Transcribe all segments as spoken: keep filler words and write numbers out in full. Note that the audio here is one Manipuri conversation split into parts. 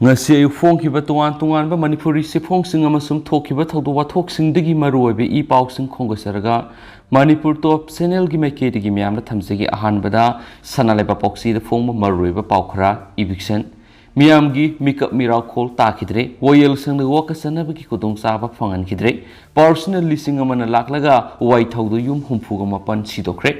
ꯉꯁꯤ ꯑꯌꯨꯛ ꯐꯣꯡꯈꯤꯕ ꯇꯣꯉꯥꯟ ꯇꯣꯉꯥꯟꯕ ꯃꯅꯤꯄꯨꯔꯤ ꯆꯦꯐꯣꯡꯁꯤꯡ ꯑꯃꯁꯨꯡ ꯊꯣꯛꯈꯤꯕ ꯊꯧꯗꯣꯛ ꯋꯥꯊꯣꯛꯁꯤꯡꯗꯒꯤ ꯃꯔꯨꯑꯣꯏꯕ ꯏ ꯄꯥꯎꯁꯤꯡ ꯈꯣꯝꯒꯠꯆꯔꯒ ꯃꯅꯤꯄꯨꯔ ꯇꯣꯞ ꯆꯦꯅꯦꯜꯒꯤ ꯃꯥꯏꯀꯩꯗꯒꯤ ꯃꯌꯥꯝꯗ ꯊꯝꯖꯒꯦ꯫ ꯑꯍꯥꯟꯕꯗ ꯁꯅꯥ ꯂꯩꯕꯥꯛ ꯄꯥꯎꯆꯦꯗ ꯐꯣꯡꯕ ꯃꯔꯨꯑꯣꯏꯕ ꯄꯥꯎ ꯈꯔ꯫ ꯏꯚꯤꯛꯁꯟ꯫ ꯃꯤꯌꯥꯝꯒꯤ ꯃꯤꯀꯞ ꯃꯤꯔꯥꯎꯈꯣꯜ ꯇꯥꯈꯤꯗ꯭ꯔꯦ꯫ ꯋꯥꯌꯦꯜ ꯁꯪꯗ ꯋꯥꯀꯠ ꯆꯠꯅꯕꯒꯤ ꯈꯨꯗꯣꯡꯆꯥꯕ ꯐꯪꯍꯟꯈꯤꯗ꯭ꯔꯦ꯫ ꯄꯥꯔꯁꯅꯦꯜ ꯂꯤꯁꯤꯡ ꯑꯃꯅ ꯂꯥꯛꯂꯒ ꯋꯥꯏꯊꯧꯗ ꯌꯨꯝ ꯍꯨꯝꯐꯨꯒ ꯃꯥꯄꯟ ꯁꯤꯗꯣꯛꯈ꯭ꯔꯦ꯫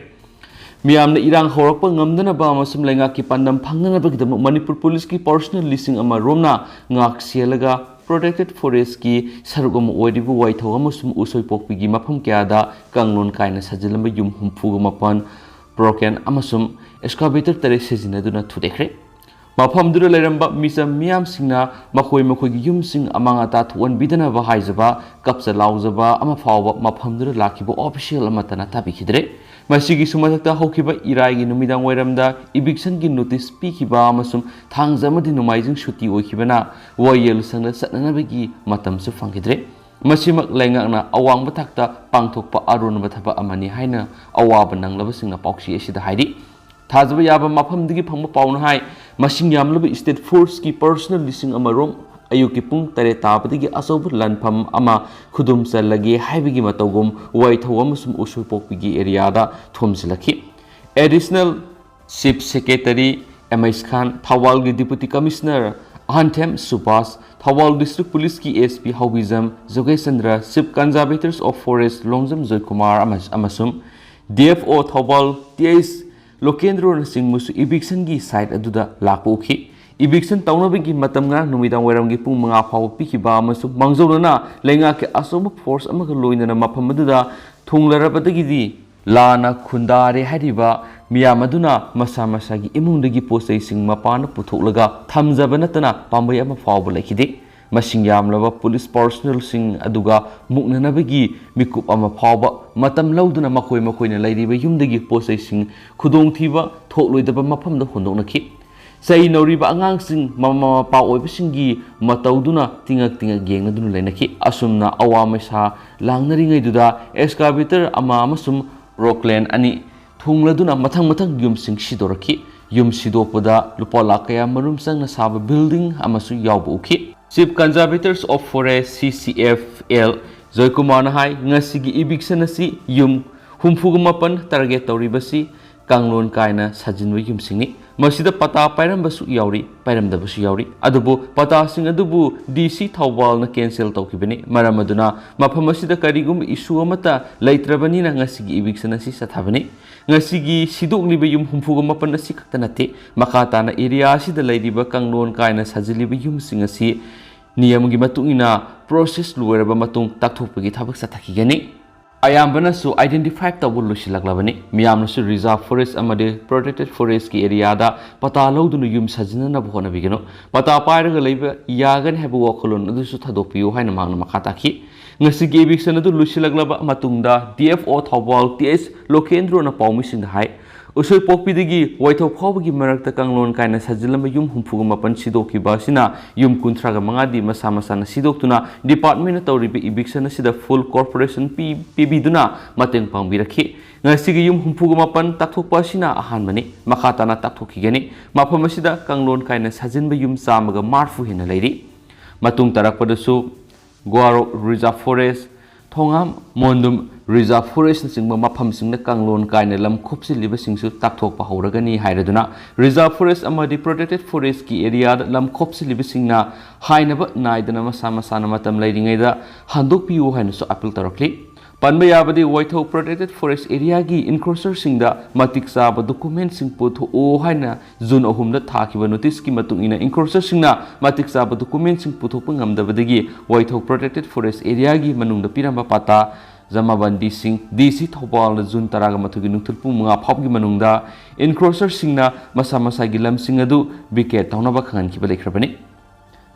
ꯃꯤꯌꯥꯝꯅ ꯏꯔꯥꯡ ꯍꯧꯔꯛꯄ ꯉꯝꯗꯅꯕ ꯑꯃꯁꯨꯡ ꯂꯩꯉꯥꯛꯀꯤ ꯄꯥꯟꯗꯝ ꯐꯪꯅꯅꯕꯒꯤꯗꯃꯛ ꯃꯅꯤꯄꯨꯔ ꯄꯨꯂꯤꯁꯀꯤ ꯄꯥꯔꯁꯅꯦꯜ ꯂꯤꯁꯤꯡ ꯑꯃ ꯔꯣꯝꯅ ꯉꯥꯛ ꯁꯦꯜꯂꯒ ꯄ꯭ꯔꯣꯇꯦꯛꯇꯦꯗ ꯐꯣꯔꯦꯁ꯭ꯠꯀꯤ ꯁꯔꯨꯛ ꯑꯃ ꯑꯣꯏꯔꯤꯕ ꯋꯥꯏꯊꯧ ꯑꯃꯁꯨꯡ ꯎꯁꯣꯏꯄꯣꯛꯄꯤꯒꯤ ꯃꯐꯝ ꯀꯌꯥꯗ ꯀꯥꯡꯂꯣꯟ ꯀꯥꯏꯅ ꯁꯥꯖꯤꯜꯂꯝꯕ ꯌꯨꯝ ꯍꯨꯝꯐꯨꯒ ꯃꯥꯄꯟ ꯕ꯭ꯔꯣꯀꯦꯟ ꯑꯃꯁꯨꯡ ꯑꯦꯛꯁꯀꯥꯚꯦꯇꯔ ꯇꯔꯦꯠ ꯁꯤꯖꯤꯟꯅꯗꯨꯅ ꯊꯨꯗꯦꯛꯈ꯭ꯔꯦ꯫ ꯃꯐꯝꯗꯨꯗ ꯂꯩꯔꯝꯕ ꯃꯤꯆꯝ ꯃꯤꯌꯥꯝꯁꯤꯡꯅ ꯃꯈꯣꯏ ꯃꯈꯣꯏꯒꯤ ꯌꯨꯝꯁꯤꯡ ꯑꯃꯥꯡ ꯑꯇꯥ ꯊꯣꯛꯍꯟꯕꯤꯗꯅꯕ ꯍꯥꯏꯖꯕ ꯀꯞꯆ ꯂꯥꯎꯖꯕ ꯑꯃ ꯐꯥꯎꯕ ꯃꯐꯝꯗꯨꯗ ꯂꯥꯛꯈꯤꯕ ꯑꯣꯐꯤꯁꯤꯌꯦꯜ ꯑꯃꯠꯇꯅ ꯇꯥꯕꯤꯈꯤꯗ꯭ꯔꯦ꯫ ꯃꯁꯤꯒꯤꯁꯨ ꯃꯊꯛꯇ ꯍꯧꯈꯤꯕ ꯏꯔꯥꯏꯒꯤ ꯅꯨꯃꯤꯗꯥꯡ ꯋꯥꯏꯔꯝꯗ ꯏꯚꯤꯛꯁꯟꯒꯤ ꯅꯣꯇꯤꯁ ꯄꯤꯈꯤꯕ ꯑꯃꯁꯨꯡ ꯊꯥꯡꯖ ꯑꯃꯗꯤ ꯅꯣꯡꯃꯥꯏꯖꯤꯡ ꯁꯨꯇꯤ ꯑꯣꯏꯈꯤꯕꯅ ꯋꯥꯌꯦꯜ ꯁꯪꯗ ꯆꯠꯅꯅꯕꯒꯤ ꯃꯇꯝꯁꯨ ꯐꯪꯈꯤꯗ꯭ꯔꯦ꯫ ꯃꯁꯤꯃꯛ ꯂꯩꯉꯥꯛꯅ ꯑꯋꯥꯡꯕ ꯊꯥꯛꯇ ꯄꯥꯡꯊꯣꯛꯄ ꯑꯔꯣꯟꯕ ꯊꯕꯛ ꯑꯃꯅꯤ ꯍꯥꯏꯅ ꯑꯋꯥꯕ ꯅꯪꯂꯕꯁꯤꯡꯅ ꯄꯥꯎꯆꯦ ꯑꯁꯤꯗ ꯍꯥꯏꯔꯤ꯫ ꯊꯥꯖꯕ ꯌꯥꯕ ꯃꯐꯝꯗꯒꯤ ꯐꯪꯕ ꯄꯥꯎꯅ ꯍꯥꯏ, ꯃꯁꯤꯡ ꯌꯥꯝꯂꯕ ꯁ꯭ꯇꯦꯠ ꯐꯣꯔꯁꯀꯤ ꯄꯥꯔꯁꯅꯦꯜ ꯂꯤꯁꯤꯡ ꯑꯃ ꯔꯣꯝ ꯑꯌꯨꯛꯀꯤ ꯄꯨꯡ ꯇꯔꯦꯠ ꯇꯥꯕꯗꯒꯤ ꯑꯆꯧꯕ ꯂꯥꯟꯐꯝ ꯑꯃ ꯈꯨꯗꯨꯝ ꯆꯜꯂꯒꯦ ꯍꯥꯏꯕꯒꯤ ꯃꯇꯧꯒꯨꯝ ꯋꯥꯏꯊꯧ ꯑꯃꯁꯨꯡ ꯎꯁꯣꯏꯄꯣꯛꯄꯤꯒꯤ ꯑꯦꯔꯤꯌꯥꯗ ꯊꯣꯝꯖꯤꯜꯂꯛꯈꯤ꯫ Additional chief secretary M H Khan, ꯊꯧꯕꯥꯜꯒꯤ deputy commissioner Ahanthem Subash, Thoubal district ꯄꯨꯂꯤꯁꯀꯤ S P Haobijam Jogeshchandra, chief conservators of forest Longjam Joykumar ꯑꯃ-, ꯑꯃꯁꯨꯡ D F O Thoubal T H ꯂꯣꯀꯦꯟꯗ꯭ꯔꯣꯅꯆꯤꯡꯕꯁꯨ ꯏꯚꯤꯛꯁꯟꯒꯤ ꯁꯥꯏꯠ ꯑꯗꯨꯗ ꯂꯥꯛꯄ ꯎꯈꯤ꯫ ꯏꯚꯤꯛꯁꯟ ꯇꯧꯅꯕꯒꯤ ꯃꯇꯝ ꯉꯔꯥꯡ ꯅꯨꯃꯤꯗꯥꯡ ꯋꯥꯏꯔꯝꯒꯤ ꯄꯨꯡ ꯃꯉꯥ ꯐꯥꯎꯕ ꯄꯤꯈꯤꯕ ꯑꯃꯁꯨꯡ ꯃꯥꯡꯖꯧꯅꯅ ꯂꯩꯉꯥꯛꯀꯤ ꯑꯆꯧꯕ ꯐꯣꯔꯁ ꯑꯃꯒ ꯂꯣꯏꯅꯅ ꯃꯐꯝ ꯑꯗꯨꯗ ꯊꯨꯡꯂꯔꯕꯗꯒꯤꯗꯤ ꯂꯥꯟꯅ ꯈꯨꯟꯗꯥꯔꯦ ꯍꯥꯏꯔꯤꯕ ꯃꯤꯌꯥꯝ ꯑꯗꯨꯅ ꯃꯁꯥ ꯃꯁꯥꯒꯤ ꯏꯃꯨꯡꯗꯒꯤ ꯄꯣꯠ ꯆꯩꯁꯤꯡ ꯃꯄꯥꯟꯗ ꯄꯨꯊꯣꯛꯂꯒ ꯊꯝꯖꯕ ꯅꯠꯇꯅ ꯄꯥꯝꯕꯩ ꯑꯃ ꯐꯥꯎꯕ ꯂꯩꯈꯤꯗꯦ꯫ ꯃꯁꯤꯡ ꯌꯥꯝꯂꯕ ꯄꯨꯂꯤꯁ ꯄꯥꯔꯁꯅꯦꯜꯁꯤꯡ ꯑꯗꯨꯒ ꯃꯨꯛꯅꯅꯕꯒꯤ ꯃꯤꯀꯨꯞ ꯑꯃ ꯐꯥꯎꯕ ꯃꯇꯝ ꯂꯧꯗꯨꯅ ꯃꯈꯣꯏ ꯃꯈꯣꯏꯅ ꯂꯩꯔꯤꯕ ꯌꯨꯝꯗꯒꯤ ꯄꯣꯠ ꯆꯩꯁꯤꯡ ꯈꯨꯗꯣꯡꯊꯤꯕ ꯊꯣꯛꯂꯣꯏꯗꯕ ꯃꯐꯝꯗ ꯍꯨꯟꯗꯣꯛꯅꯈꯤ꯫ ꯆꯩ ꯅꯧꯔꯤꯕ ꯑꯉꯥꯡꯁꯤꯡ ꯃꯃꯥ ꯃꯄꯥ ꯑꯣꯏꯕꯁꯤꯡꯒꯤ ꯃꯇꯧꯗꯨꯅ ꯇꯤꯉꯛ ꯇꯤꯉꯛ ꯌꯦꯡꯅꯗꯨꯅ ꯂꯩꯅꯈꯤ꯫ ꯑꯁꯨꯝꯅ ꯑꯋꯥ ꯃꯩꯁꯥ ꯂꯥꯡꯅꯔꯤꯉꯩꯗꯨꯗ ꯑꯦꯛꯁꯀꯥꯚꯦꯇꯔ ꯑꯃ ꯑꯃꯁꯨꯡ ꯔꯣꯀ꯭ꯂꯦꯟ ꯑꯅꯤ ꯊꯨꯡꯂꯗꯨꯅ ꯃꯊꯪ ꯃꯊꯪ ꯌꯨꯝꯁꯤꯡ ꯁꯤꯗꯣꯔꯛꯈꯤ꯫ ꯌꯨꯝ ꯁꯤꯗꯣꯛꯄꯗ ꯂꯨꯄꯥ ꯂꯥꯈ ꯀꯌꯥ ꯃꯔꯨꯝ ꯆꯪꯅ ꯁꯥꯕ building ꯑꯃꯁꯨ ꯌꯥꯎꯕ ꯎꯈꯤ꯫ Chief Conservators of Forest, C C F L, ꯖꯣꯏꯀꯨꯃꯥꯔꯅ ꯍꯥꯏ, ꯉꯁꯤꯒꯤ eviction ꯑꯁꯤ ꯌꯨꯝ ꯍꯨꯝꯐꯨꯒ ꯃꯥꯄꯟ target ꯇꯧꯔꯤꯕꯁꯤ ꯀꯥꯡꯂꯣꯟ ꯀꯥꯏꯅ ꯁꯥꯖꯤꯟꯕ ꯌꯨꯝꯁꯤꯡꯅꯤ꯫ ꯃꯁꯤꯗ ꯄꯇꯥ ꯄꯥꯏꯔꯝꯕꯁꯨ ꯌꯥꯎꯔꯤ, ꯄꯥꯏꯔꯝꯗꯕꯁꯨ ꯌꯥꯎꯔꯤ꯫ ꯑꯗꯨꯕꯨ ꯄꯇꯥꯁꯤꯡ ꯑꯗꯨꯕꯨ D C ꯊꯧꯕꯥꯜꯅ cancel ꯇꯧꯈꯤꯕꯅꯤ꯫ ꯃꯔꯝ ꯑꯗꯨꯅ ꯃꯐꯝ ꯑꯁꯤꯗ ꯀꯔꯤꯒꯨꯝꯕ issue ꯑꯃꯠꯇ ꯂꯩꯇ꯭ꯔꯕꯅꯤꯅ ꯉꯁꯤꯒꯤ eviction ꯑꯁꯤ ꯆꯠꯊꯕꯅꯤ꯫ ꯉꯁꯤꯒꯤ ꯁꯤꯗꯣꯛꯂꯤꯕ ꯌꯨꯝ ꯍꯨꯝꯐꯨꯒ ꯃꯥꯄꯟ ꯑꯁꯤ ꯈꯛꯇ ꯅꯠꯇꯦ, ꯃꯈꯥ ꯇꯥꯅ area ꯑꯁꯤꯗ ꯂꯩꯔꯤꯕ ꯀꯥꯡꯂꯣꯟ ꯀꯥꯏꯅ ꯁꯥꯖꯤꯜꯂꯤꯕ ꯌꯨꯝꯁꯤꯡ ꯑꯁꯤ ꯅꯤꯌꯝꯒꯤ ꯃꯇꯨꯡ ꯏꯟꯅ process ꯂꯣꯏꯔꯕ ꯃꯇꯨꯡ ꯇꯥꯛꯊꯣꯛꯄꯒꯤ ꯊꯕꯛ ꯆꯠꯊꯈꯤꯒꯅꯤ꯫ ꯑꯌꯥꯝꯕꯅꯁꯨ identify ꯇꯧꯕ ꯂꯣꯏꯁꯤꯜꯂꯛꯂꯕꯅꯤ꯫ ꯃꯤꯌꯥꯝꯅꯁꯨ reserve forest ꯑꯃꯗꯤ protected forestꯀꯤ areaꯗ ꯄꯇꯥ ꯂꯧꯗꯨꯅ ꯌꯨꯝ ꯁꯥꯖꯤꯟꯅꯅꯕ ꯍꯣꯠꯅꯕꯤꯒꯅꯨ꯫ ꯄꯇꯥ ꯄꯥꯏꯔꯒ ꯂꯩꯕ ꯌꯥꯒꯅꯤ ꯍꯥꯏꯕ ꯋꯥꯈꯜꯂꯣꯟ ꯑꯗꯨꯁꯨ ꯊꯥꯗꯣꯛꯄꯤꯌꯨ ꯍꯥꯏꯅ ꯃꯍꯥꯛꯅ ꯃꯈꯥ ꯇꯥꯈꯤ꯫ ꯉꯁꯤꯒꯤ eviction ꯑꯗꯨ ꯂꯣꯏꯁꯤꯜꯂꯛꯂꯕ ꯃꯇꯨꯡꯗ D F O Thoubal T H ꯂꯣꯀꯦꯟꯗ꯭ꯔꯣꯅ ꯄꯥꯎꯃꯤꯁꯤꯡꯗ ꯍꯥꯏ, ꯎꯁꯣꯏꯄꯣꯛꯄꯤꯗꯒꯤ ꯋꯥꯏꯊꯧ ꯐꯥꯎꯕꯒꯤ ꯃꯔꯛꯇ ꯀꯥꯡꯂꯣꯟ ꯀꯥꯏꯅ ꯁꯥꯖꯤꯜꯂꯝꯕ ꯌꯨꯝ ꯍꯨꯝꯐꯨꯒ ꯃꯥꯄꯟ ꯁꯤꯗꯣꯛꯈꯤꯕ ꯑꯁꯤꯅ ꯌꯨꯝ ꯀꯨꯟꯊ꯭ꯔꯥꯒ ꯃꯉꯥꯗꯤ ꯃꯁꯥ ꯃꯁꯥꯅ ꯁꯤꯗꯣꯛꯇꯨꯅ departmentꯅ ꯇꯧꯔꯤꯕ eviction ꯑꯁꯤꯗ full cooperation ꯄꯤ-, ꯄꯤꯕꯤꯗꯨꯅ ꯃꯇꯦꯡ ꯄꯥꯡꯕꯤꯔꯛꯈꯤ꯫ ꯉꯁꯤꯒꯤ ꯌꯨꯝ ꯍꯨꯝꯐꯨꯒ ꯃꯥꯄꯟ ꯇꯥꯛꯊꯣꯛꯄ ꯑꯁꯤꯅ ꯑꯍꯥꯟꯕꯅꯤ꯫ ꯃꯈꯥ ꯇꯥꯅ ꯇꯥꯛꯊꯣꯛꯈꯤꯒꯅꯤ꯫ ꯃꯐꯝ ꯑꯁꯤꯗ ꯀꯥꯡꯂꯣꯟ ꯀꯥꯏꯅ ꯁꯥꯖꯤꯟꯕ ꯌꯨꯝ ꯆꯥꯝꯃꯒ ꯃꯔꯤꯐꯨ ꯍꯦꯟꯅ ꯂꯩꯔꯤ꯫ ꯃꯇꯨꯡ ꯇꯥꯔꯛꯄꯗꯁꯨ ꯒ꯭ꯋꯥꯔꯣꯛ Reserve Forest, ꯊꯣꯉꯥꯝ, ꯃꯣꯟꯗꯨꯝ Reserve Forestꯅꯆꯤꯡꯕ ꯃꯐꯝꯁꯤꯡꯗ ꯀꯥꯡꯂꯣꯟ ꯀꯥꯏꯅ ꯂꯝ ꯈꯣꯞꯆꯤꯜꯂꯤꯕꯁꯤꯡꯁꯨ ꯇꯥꯛꯊꯣꯛꯄ ꯍꯧꯔꯒꯅꯤ ꯍꯥꯏꯔꯗꯨꯅ Reserve Forest ꯑꯃꯗꯤ Protected Forestꯀꯤ areaꯗ ꯂꯝ ꯈꯣꯞꯆꯤꯜꯂꯤꯕꯁꯤꯡꯅ ꯍꯥꯏꯅꯕ ꯅꯥꯏꯗꯅ ꯃꯁꯥ ꯃꯁꯥꯅ ꯃꯇꯝ ꯂꯩꯔꯤꯉꯩꯗ ꯍꯟꯗꯣꯛꯄꯤꯌꯨ ꯍꯥꯏꯅꯁꯨ appeal ꯇꯧꯔꯛꯂꯤ꯫ ꯄꯟꯕ ꯌꯥꯕꯗꯤ, ꯋꯥꯏꯊꯧ Protected Forest areaꯒꯤ encroacherꯁꯤꯡꯗ ꯃꯇꯤꯛ ꯆꯥꯕ documentꯁꯤꯡ ꯄꯨꯊꯣꯛꯎ ꯍꯥꯏꯅ June ꯑꯍꯨꯝꯗ ꯊꯥꯈꯤꯕ noticeꯀꯤ ꯃꯇꯨꯡ ꯏꯟꯅ encroacherꯁꯤꯡꯅ ꯃꯇꯤꯛ ꯆꯥꯕ documentꯁꯤꯡ ꯄꯨꯊꯣꯛꯄ ꯉꯝꯗꯕꯗꯒꯤ ꯋꯥꯏꯊꯧ Protected Forest areaꯒꯤ ꯃꯅꯨꯡꯗ ꯄꯤꯔꯝꯕ ꯄꯇꯥ ꯖꯃꯥꯕꯟꯗꯤꯁꯤꯡ D C ꯊꯧꯕꯥꯜꯅ June ꯇꯔꯥꯒ ꯃꯥꯊꯣꯏꯒꯤ ꯅꯨꯡꯊꯤꯜ ꯄꯨꯡ ꯃꯉꯥ ꯐꯥꯎꯕꯒꯤ ꯃꯅꯨꯡꯗ encroacherꯁꯤꯡꯅ ꯃꯁꯥ ꯃꯁꯥꯒꯤ ꯂꯝꯁꯤꯡ ꯑꯗꯨ vacate ꯇꯧꯅꯕ ꯈꯪꯍꯟꯈꯤꯕ ꯂꯩꯈ꯭ꯔꯕꯅꯤ꯫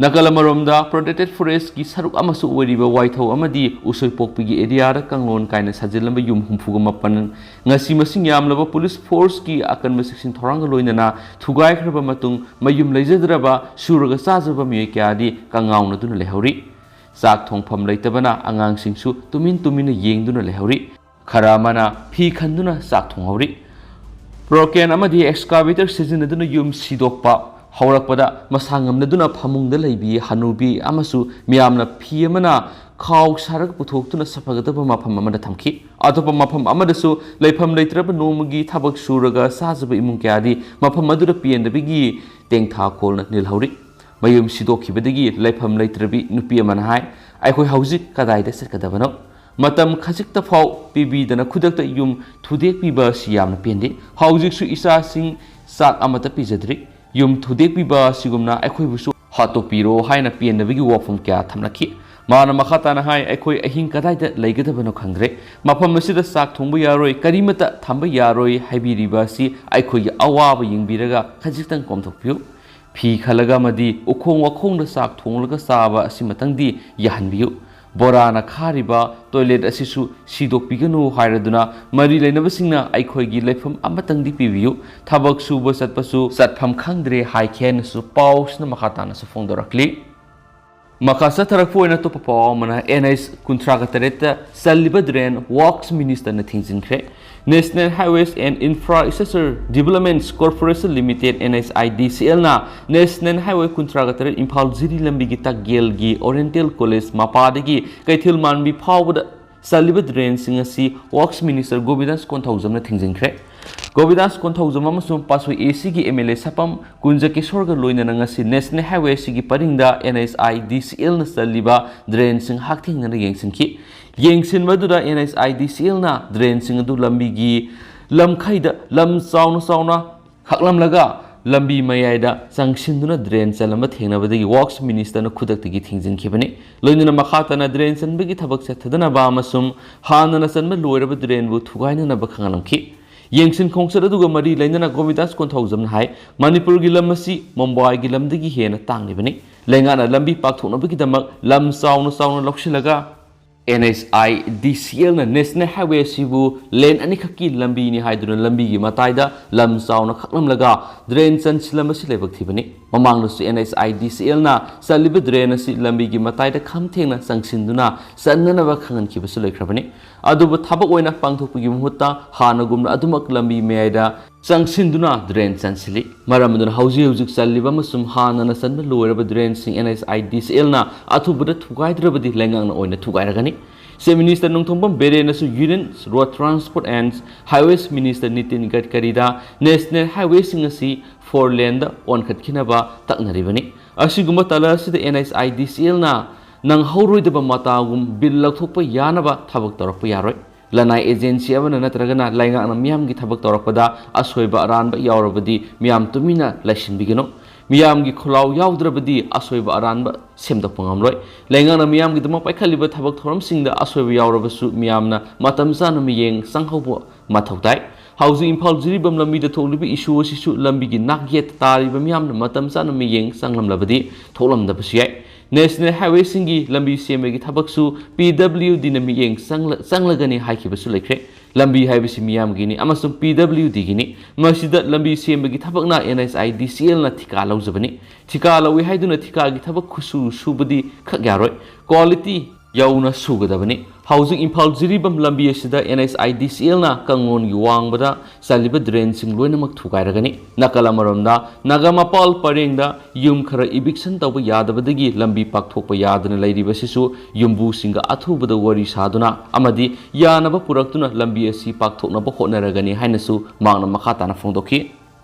ꯅꯥꯀꯜ ꯑꯃꯔꯣꯝꯗ, Protected Forestꯀꯤ ꯁꯔꯨꯛ ꯑꯃꯁꯨ ꯑꯣꯏꯔꯤꯕ ꯋꯥꯏꯊꯧ ꯑꯃꯗꯤ ꯎꯁꯣꯏꯄꯣꯛꯄꯤꯒꯤ areaꯗ ꯀꯥꯡꯂꯣꯟ ꯀꯥꯏꯅ ꯁꯥꯖꯤꯜꯂꯝꯕ ꯌꯨꯝ ꯍꯨꯝꯐꯨꯒ ꯃꯥꯄꯟ ꯉꯁꯤ ꯃꯁꯤꯡ ꯌꯥꯝꯂꯕ police forceꯀꯤ ꯑꯀꯟꯕ ꯆꯦꯛꯁꯤꯟ ꯊꯧꯔꯥꯡꯒ ꯂꯣꯏꯅꯅ ꯊꯨꯒꯥꯏꯈ꯭ꯔꯕ ꯃꯇꯨꯡ, ꯃꯌꯨꯝ ꯂꯩꯖꯗ꯭ꯔꯕ ꯁꯨꯔꯒ ꯆꯥꯖꯕ ꯃꯤꯑꯣꯏ ꯀꯌꯥꯗꯤ ꯀꯪꯉꯥꯎꯅꯗꯨꯅ ꯂꯩꯍꯧꯔꯤ꯫ ꯆꯥꯛ ꯊꯣꯡꯐꯝ ꯂꯩꯇꯕꯅ ꯑꯉꯥꯡꯁꯤꯡꯁꯨ ꯇꯨꯃꯤꯟ ꯇꯨꯃꯤꯟꯅ ꯌꯦꯡꯗꯨꯅ ꯂꯩꯍꯧꯔꯤ꯫ ꯈꯔ ꯑꯃꯅ ꯐꯤ ꯈꯟꯗꯨꯅ ꯆꯥꯛ ꯊꯣꯡꯍꯧꯔꯤ꯫ ꯕ꯭ꯔꯣꯀꯦꯟ ꯑꯃꯗꯤ ꯑꯦꯛꯁꯀꯥꯚꯦꯇꯔ ꯁꯤꯖꯤꯟꯅꯗꯨꯅ ꯌꯨꯝ ꯁꯤꯗꯣꯛꯄ ꯍꯧꯔꯛꯄꯗ, ꯃꯁꯥ ꯉꯝꯅꯗꯨꯅ ꯐꯃꯨꯡꯗ ꯂꯩꯕꯤ ꯍꯅꯨꯕꯤ ꯑꯃꯁꯨ ꯃꯤꯌꯥꯝꯅ ꯐꯤ ꯑꯃꯅ ꯈꯥꯎ ꯁꯥꯔꯒ ꯄꯨꯊꯣꯛꯇꯨꯅ ꯁꯥꯐꯒꯗꯕ ꯃꯐꯝ ꯑꯃꯗ ꯊꯝꯈꯤ꯫ ꯑꯇꯣꯞꯄ ꯃꯐꯝ ꯑꯃꯗꯁꯨ ꯂꯩꯐꯝ ꯂꯩꯇ꯭ꯔꯕ ꯅꯣꯡꯃꯒꯤ ꯊꯕꯛ ꯁꯨꯔꯒ ꯆꯥꯖꯕ ꯏꯃꯨꯡ ꯀꯌꯥꯗꯤ ꯃꯐꯝ ꯑꯗꯨꯗ ꯄꯦꯟꯗꯕꯒꯤ ꯇꯦꯡꯊꯥ ꯀꯣꯜꯅ ꯅꯤꯜꯍꯧꯔꯤ꯫ ꯃꯌꯨꯝ ꯁꯤꯗꯣꯛꯈꯤꯕꯗꯒꯤ ꯂꯩꯐꯝ ꯂꯩꯇ꯭ꯔꯕꯤ ꯅꯨꯄꯤ ꯑꯃꯅ ꯍꯥꯏ, "ꯑꯩꯈꯣꯏ ꯍꯧꯖꯤꯛ ꯀꯗꯥꯏꯗ ꯆꯠꯀꯗꯕꯅꯣ? ꯃꯇꯝ ꯈꯖꯤꯛꯇ ꯐꯥꯎ ꯄꯤꯕꯤꯗꯅ ꯈꯨꯗꯛꯇ ꯌꯨꯝ ꯊꯨꯗꯦꯛꯄꯤꯕ ꯑꯁꯤ ꯌꯥꯝꯅ ꯄꯦꯟꯗꯦ꯫ ꯍꯧꯖꯤꯛꯁꯨ ꯏꯆꯥꯁꯤꯡ ꯆꯥꯛ ꯑꯃꯠꯇ ꯄꯤꯖꯗ꯭ꯔꯤ꯫ ꯌꯨꯝ ꯊꯨꯗꯦꯛꯄꯤꯕ ꯑꯁꯤꯒꯨꯝꯅ ꯑꯩꯈꯣꯏꯕꯨꯁꯨ ꯍꯥꯠꯇꯣꯛꯄꯤꯔꯣ" ꯍꯥꯏꯅ ꯄꯦꯟꯗꯕꯒꯤ ꯋꯥꯐꯝ ꯀꯌꯥ ꯊꯝꯂꯛꯈꯤ꯫ ꯃꯥꯅ ꯃꯈꯥ ꯇꯥꯅ ꯍꯥꯏ, "ꯑꯩꯈꯣꯏ ꯑꯍꯤꯡ ꯀꯗꯥꯏꯗ ꯂꯩꯒꯗꯕꯅꯣ ꯈꯪꯗ꯭ꯔꯦ꯫ ꯃꯐꯝ ꯑꯁꯤꯗ ꯆꯥꯛ ꯊꯣꯡꯕ ꯌꯥꯔꯣꯏ, ꯀꯔꯤꯃꯠꯇ ꯊꯝꯕ ꯌꯥꯔꯣꯏ ꯍꯥꯏꯕꯤꯔꯤꯕ ꯑꯁꯤ ꯑꯩꯈꯣꯏꯒꯤ ꯑꯋꯥꯕ ꯌꯦꯡꯕꯤꯔꯒ ꯈꯖꯤꯛꯇꯪ ꯀꯣꯝꯊꯣꯛꯄꯤꯌꯨ꯫ ꯐꯤ ꯈꯜꯂꯒ ꯑꯃꯗꯤ ꯎꯈꯣꯡ ꯋꯥꯈꯣꯡꯗ ꯆꯥꯛ ꯊꯣꯡꯂꯒ ꯆꯥꯕ ꯑꯁꯤꯃꯇꯪꯗꯤ ꯌꯥꯍꯟꯕꯤꯌꯨ꯫ ꯕꯣꯔꯥꯅ ꯈꯥꯔꯤꯕ ꯇꯣꯏꯂꯦꯠ ꯑꯁꯤꯁꯨ ꯁꯤꯗꯣꯛꯄꯤꯒꯅꯨ" ꯍꯥꯏꯔꯗꯨꯅ ꯃꯔꯤ ꯂꯩꯅꯕꯁꯤꯡꯅ "ꯑꯩꯈꯣꯏꯒꯤ ꯂꯩꯐꯝ ꯑꯃꯇꯪꯗꯤ ꯄꯤꯕꯤꯌꯨ, ꯊꯕꯛ ꯁꯨꯕ ꯆꯠꯄꯁꯨ ꯆꯠꯐꯝ ꯈꯪꯗ꯭ꯔꯦ" ꯍꯥꯏꯈꯤ ꯍꯥꯏꯅꯁꯨ ꯄꯥꯎꯁꯤꯅ ꯃꯈꯥ ꯇꯥꯅꯁꯨ ꯐꯣꯡꯗꯣꯔꯛꯂꯤ꯫ ꯃꯈꯥ ꯆꯠꯊꯔꯛꯄ ꯑꯣꯏꯅ ꯑꯇꯣꯞꯄ ꯄꯥꯎ ꯑꯃꯅ, "ꯑꯦꯟ ꯑꯩꯆ ꯀꯨꯟꯊ꯭ꯔꯥꯒ ꯇꯔꯦꯠꯇ ꯆꯜꯂꯤꯕ drain ꯋꯥꯔꯛꯁ ꯃꯤꯅꯤꯁꯇꯔꯅ ꯊꯤꯡꯖꯤꯟꯈ꯭ꯔꯦ"꯫ National Highways and Infrastructure Developments Corporation Limited, NHIDCL ꯅ National Highway ꯀꯨꯟꯊ꯭ꯔꯥꯒ ꯇꯔꯦꯠ ꯏꯝꯐꯥꯜ ꯖꯤꯔꯤ ꯂꯝꯕꯤꯒꯤ ꯇꯥꯛꯌꯦꯜꯒꯤ ꯑꯣꯔꯤꯌꯦꯟꯇꯦꯜ ꯀꯣꯂꯦꯖ ꯃꯄꯥꯗꯒꯤ ꯀꯩꯊꯦꯜ ꯃꯥꯟꯕꯤ ꯐꯥꯎꯕꯗ ꯆꯜꯂꯤꯕ ꯗ꯭ꯔꯦꯟꯁꯤꯡ ꯑꯁꯤ ꯋꯥꯔꯛꯁ ꯃꯤꯅꯤꯁꯇꯔ ꯒꯣꯕꯤꯟꯗꯥꯁ ꯀꯣꯟꯊꯧꯖꯝꯅ ꯊꯤꯡꯖꯤꯟꯈ꯭ꯔꯦ꯫ ꯒꯣꯕꯤꯟꯗꯥꯁ ꯀꯣꯟꯊꯧꯖꯝ ꯑꯃꯁꯨꯡ ꯄꯥꯠꯁꯣꯏ ꯑꯦ ꯁꯤꯒꯤ ꯑꯦꯝ ꯑꯦꯜ ꯑꯦ ꯁꯥꯄꯝ ꯀꯨꯟꯖ ꯀꯤꯁꯣꯔꯒ ꯂꯣꯏꯅꯅ ꯉꯁꯤ ꯅꯦꯁꯅꯦꯜ ꯍꯥꯏꯋꯦ ꯑꯁꯤꯒꯤ ꯄꯔꯤꯡꯗ NHIDCL ꯅ ꯆꯜꯂꯤꯕ ꯗ꯭ꯔꯦꯟꯁꯤꯡ ꯍꯛꯊꯦꯡꯅꯅ ꯌꯦꯡꯁꯤꯟꯈꯤ꯫ ꯌꯦꯡꯁꯤꯟꯕꯗꯨꯗ NHIDCL ꯅ ꯗ꯭ꯔꯦꯟꯁꯤꯡ ꯑꯗꯨ ꯂꯝꯕꯤꯒꯤ ꯂꯝꯈꯩꯗ ꯂꯝ ꯆꯥꯎꯅ ꯆꯥꯎꯅ ꯈꯥꯛꯂꯝꯂꯒ ꯂꯝꯕꯤ ꯃꯌꯥꯏꯗ ꯆꯪꯁꯤꯟꯗꯨꯅ ꯗ꯭ꯔꯦꯟ ꯆꯜꯂꯝꯕ ꯊꯦꯡꯅꯕꯗꯒꯤ ꯋꯥꯔꯛꯁ ꯃꯤꯅꯤꯁꯇꯔꯅ ꯈꯨꯗꯛꯇꯒꯤ ꯊꯤꯡꯖꯤꯟꯈꯤꯕꯅꯤ꯫ ꯂꯣꯏꯅꯅ ꯃꯈꯥ ꯇꯥꯅ ꯗ꯭ꯔꯦꯟ ꯆꯟꯕꯒꯤ ꯊꯕꯛ ꯆꯠꯊꯗꯅꯕ ꯑꯃꯁꯨꯡ ꯍꯥꯟꯅꯅ ꯆꯟꯕ ꯂꯣꯏꯔꯕ ꯗ꯭ꯔꯦꯟꯕꯨ ꯊꯨꯒꯥꯏꯅꯅꯕ ꯈꯪꯍꯜꯂꯝꯈꯤ꯫ ꯌꯦꯡꯁꯤꯟ ꯈꯣꯡꯆꯠ ꯑꯗꯨꯒ ꯃꯔꯤ ꯂꯩꯅꯅ ꯒꯣꯕꯤꯟꯗꯥꯁ ꯀꯣꯟꯊꯧꯖꯝꯅ ꯍꯥꯏ, ꯃꯅꯤꯄꯨꯔꯒꯤ ꯂꯝ ꯑꯁꯤ ꯃꯨꯝꯕꯥꯏꯒꯤ ꯂꯝꯗꯒꯤ ꯍꯦꯟꯅ ꯇꯥꯡꯂꯤꯕꯅꯤ꯫ ꯂꯩꯉꯥꯛꯅ ꯂꯝꯕꯤ ꯄꯥꯛꯊꯣꯛꯅꯕꯒꯤꯗꯃꯛ ꯂꯝ ꯆꯥꯎꯅ ꯆꯥꯎꯅ ꯂꯧꯁꯤꯜꯂꯒ NHIDCL ꯅ ꯅꯦꯁꯅꯦꯜ ꯍꯥꯏꯋꯦ ꯑꯁꯤꯕꯨ ꯂꯦꯟ ꯑꯅꯤꯈꯛꯀꯤ ꯂꯝꯕꯤꯅꯤ ꯍꯥꯏꯗꯨꯅ ꯂꯝꯕꯤꯒꯤ ꯃꯇꯥꯏꯗ ꯂꯝ ꯆꯥꯎꯅ ꯈꯥꯛꯂꯝꯂꯒ ꯗ꯭ꯔꯦꯟ ꯆꯟꯁꯤꯜꯂꯝꯕꯁꯤ ꯂꯥꯏꯕꯛ ꯊꯤꯕꯅꯤ꯫ ꯃꯃꯥꯡꯗꯁꯨ NHIDCL ꯅ ꯆꯜꯂꯤꯕ ꯗ꯭ꯔꯦꯟ ꯑꯁꯤ ꯂꯝꯕꯤꯒꯤ ꯃꯇꯥꯏꯗ ꯈꯝ ꯊꯦꯡꯅ ꯆꯪꯁꯤꯟꯗꯨꯅ ꯆꯟꯅꯅꯕ ꯈꯪꯍꯟꯈꯤꯕꯁꯨ ꯂꯩꯈ꯭ꯔꯕꯅꯤ꯫ ꯑꯗꯨꯕꯨ ꯊꯕꯛ ꯑꯣꯏꯅ ꯄꯥꯡꯊꯣꯛꯄꯒꯤ ꯃꯍꯨꯠꯇ ꯍꯥꯟꯅꯒꯨꯝꯅ ꯑꯗꯨꯃꯛ ꯂꯝꯕꯤ ꯃꯌꯥꯏꯗ ꯆꯪꯁꯤꯟꯗꯨꯅ ꯗ꯭ꯔꯦꯟ ꯆꯟꯁꯤꯜꯂꯤ꯫ ꯃꯔꯝ ꯑꯗꯨꯅ ꯍꯧꯖꯤꯛ ꯍꯧꯖꯤꯛ ꯆꯜꯂꯤꯕ ꯑꯃꯁꯨꯡ ꯍꯥꯟꯅꯅ ꯆꯟꯕ ꯂꯣꯏꯔꯕ ꯗ꯭ꯔꯦꯟꯁꯤꯡ NHIDCLꯅ ꯑꯊꯨꯕꯗ ꯊꯨꯒꯥꯏꯗ꯭ꯔꯕꯗꯤ ꯂꯩꯉꯥꯛꯅ ꯑꯣꯏꯅ ꯊꯨꯒꯥꯏꯔꯒꯅꯤ꯫ Chief Minister Nongthombam ꯕꯤꯔꯦꯟꯅꯁꯨ Union Road Transport and Highways Minister Nitin ꯒꯗꯀꯔꯤꯗ National Highwayꯁꯤꯡ ꯑꯁꯤ four laneꯗ ꯑꯣꯟꯈꯠꯈꯤꯅꯕ ꯇꯛꯅꯔꯤꯕꯅꯤ꯫ ꯑꯁꯤꯒꯨꯝꯕ ꯇꯥꯂ ꯑꯁꯤꯗ NHIDCLꯅ ꯅꯪꯍꯧꯔꯣꯏꯗꯕ ꯃꯇꯥꯒꯨꯝ ꯕꯤꯜ ꯂꯧꯊꯣꯛꯄ ꯌꯥꯅꯕ ꯊꯕꯛ ꯇꯧꯔꯛꯄ ꯌꯥꯔꯣꯏ꯫ ꯂꯅꯥꯏ ꯑꯦꯖꯦꯟꯁꯤ ꯑꯃꯅ ꯅꯠꯇ꯭ꯔꯒꯅ ꯂꯩꯉꯥꯛꯅ ꯃꯤꯌꯥꯝꯒꯤ ꯊꯕꯛ ꯇꯧꯔꯛꯄꯗ ꯑꯁꯣꯏꯕ ꯑꯔꯥꯟꯕ ꯌꯥꯎꯔꯕꯗꯤ ꯃꯤꯌꯥꯝ ꯇꯨꯃꯤꯟꯅ ꯂꯩꯁꯤꯟꯕꯤꯒꯅꯨ꯫ ꯃꯤꯌꯥꯝꯒꯤ ꯈꯨꯜꯂꯥꯎ ꯌꯥꯎꯗ꯭ꯔꯕꯗꯤ ꯑꯁꯣꯏꯕ ꯑꯔꯥꯟꯕ ꯁꯦꯝꯗꯣꯛꯄ ꯉꯝꯂꯣꯏ꯫ ꯂꯩꯉꯥꯛꯅ ꯃꯤꯌꯥꯝꯒꯤꯗꯃꯛ ꯄꯥꯏꯈꯠꯂꯤꯕ ꯊꯕꯛ ꯊꯧꯔꯝꯁꯤꯡꯗ ꯑꯁꯣꯏꯕ ꯌꯥꯎꯔꯕꯁꯨ ꯃꯤꯌꯥꯝꯅ ꯃꯇꯝ ꯆꯥꯅ ꯃꯤꯠꯌꯦꯡ ꯆꯪꯍꯧꯕ ꯃꯊꯧ ꯇꯥꯏ꯫ ꯍꯧꯖꯤꯛ ꯏꯝꯐꯥꯜ ꯖꯤꯔꯤꯕꯥꯝ ꯂꯝꯕꯤꯗ ꯊꯣꯛꯂꯤꯕ issue ꯑꯁꯤꯁꯨ ꯂꯝꯕꯤꯒꯤ ꯅꯥꯛꯌꯦꯠꯇ ꯇꯥꯔꯤꯕ ꯃꯤꯌꯥꯝꯅ ꯃꯇꯝ ꯆꯥꯅ ꯃꯤꯠꯌꯦꯡ ꯆꯪꯂꯝꯂꯕꯗꯤ ꯊꯣꯛꯂꯝꯗꯕꯁꯨ ꯌꯥꯏ꯫ National Highwayꯁꯤꯡꯒꯤ ꯂꯝꯕꯤ ꯁꯦꯝꯕꯒꯤ ꯊꯕꯛꯁꯨ PWDꯅ ꯃꯤꯠꯌꯦꯡ ꯆꯪꯂ-, ꯆꯪꯂꯒꯅꯤ ꯍꯥꯏꯈꯤꯕꯁꯨ ꯂꯩꯈ꯭ꯔꯦ꯫ ꯂꯝꯕꯤ ꯍꯥꯏꯕꯁꯤ ꯃꯤꯌꯥꯝꯒꯤꯅꯤ ꯑꯃꯁꯨꯡ PWDꯒꯤꯅꯤ꯫ ꯃꯁꯤꯗ ꯂꯝꯕꯤ ꯁꯦꯝꯕꯒꯤ ꯊꯕꯛꯅ NHIDCLꯅ ꯊꯤꯀꯥ ꯂꯧꯖꯕꯅꯤ꯫ ꯊꯤꯀꯥ ꯂꯧꯏ ꯍꯥꯏꯗꯨꯅ ꯊꯤꯀꯥꯒꯤ ꯊꯕꯛ ꯈꯨꯠꯁꯨ ꯁꯨꯕꯗꯤ ꯈꯛ ꯌꯥꯔꯣꯏ꯫ Quality ꯌꯧꯅ ꯁꯨꯒꯗꯕꯅꯤ꯫ ꯍꯧꯖꯤꯛ ꯏꯝꯐꯥꯜ ꯖꯤꯔꯤꯕꯥꯝ ꯂꯝꯕꯤ ꯑꯁꯤꯗ NHIDCLꯅ ꯀꯥꯡꯂꯣꯟꯒꯤ ꯋꯥꯡꯃꯗ ꯆꯜꯂꯤꯕ ꯗ꯭ꯔꯦꯟꯁꯤꯡ ꯂꯣꯏꯅꯃꯛ ꯊꯨꯒꯥꯏꯔꯒꯅꯤ꯫ ꯅꯥꯀꯜ ꯑꯃꯔꯣꯝꯗ ꯅꯥꯒꯥꯃꯄꯥꯜ ꯄꯔꯦꯡꯗ ꯌꯨꯝ ꯈꯔ eviction ꯇꯧꯕ ꯌꯥꯗꯕꯗꯒꯤ ꯂꯝꯕꯤ ꯄꯥꯛꯊꯣꯛꯄ ꯌꯥꯗꯅ ꯂꯩꯔꯤꯕꯁꯤꯁꯨ ꯌꯨꯝꯕꯨꯁꯤꯡꯒ ꯑꯊꯨꯕꯗ ꯋꯥꯔꯤ ꯁꯥꯗꯨꯅ ꯑꯃꯗꯤ ꯌꯥꯅꯕ ꯄꯨꯔꯛꯇꯨꯅ ꯂꯝꯕꯤ ꯑꯁꯤ ꯄꯥꯛꯊꯣꯛꯅꯕ ꯍꯣꯠꯅꯔꯒꯅꯤ ꯍꯥꯏꯅꯁꯨ ꯃꯍꯥꯛꯅ ꯃꯈꯥ ꯇꯥꯅ ꯐꯣꯡꯗꯣꯛꯈꯤ꯫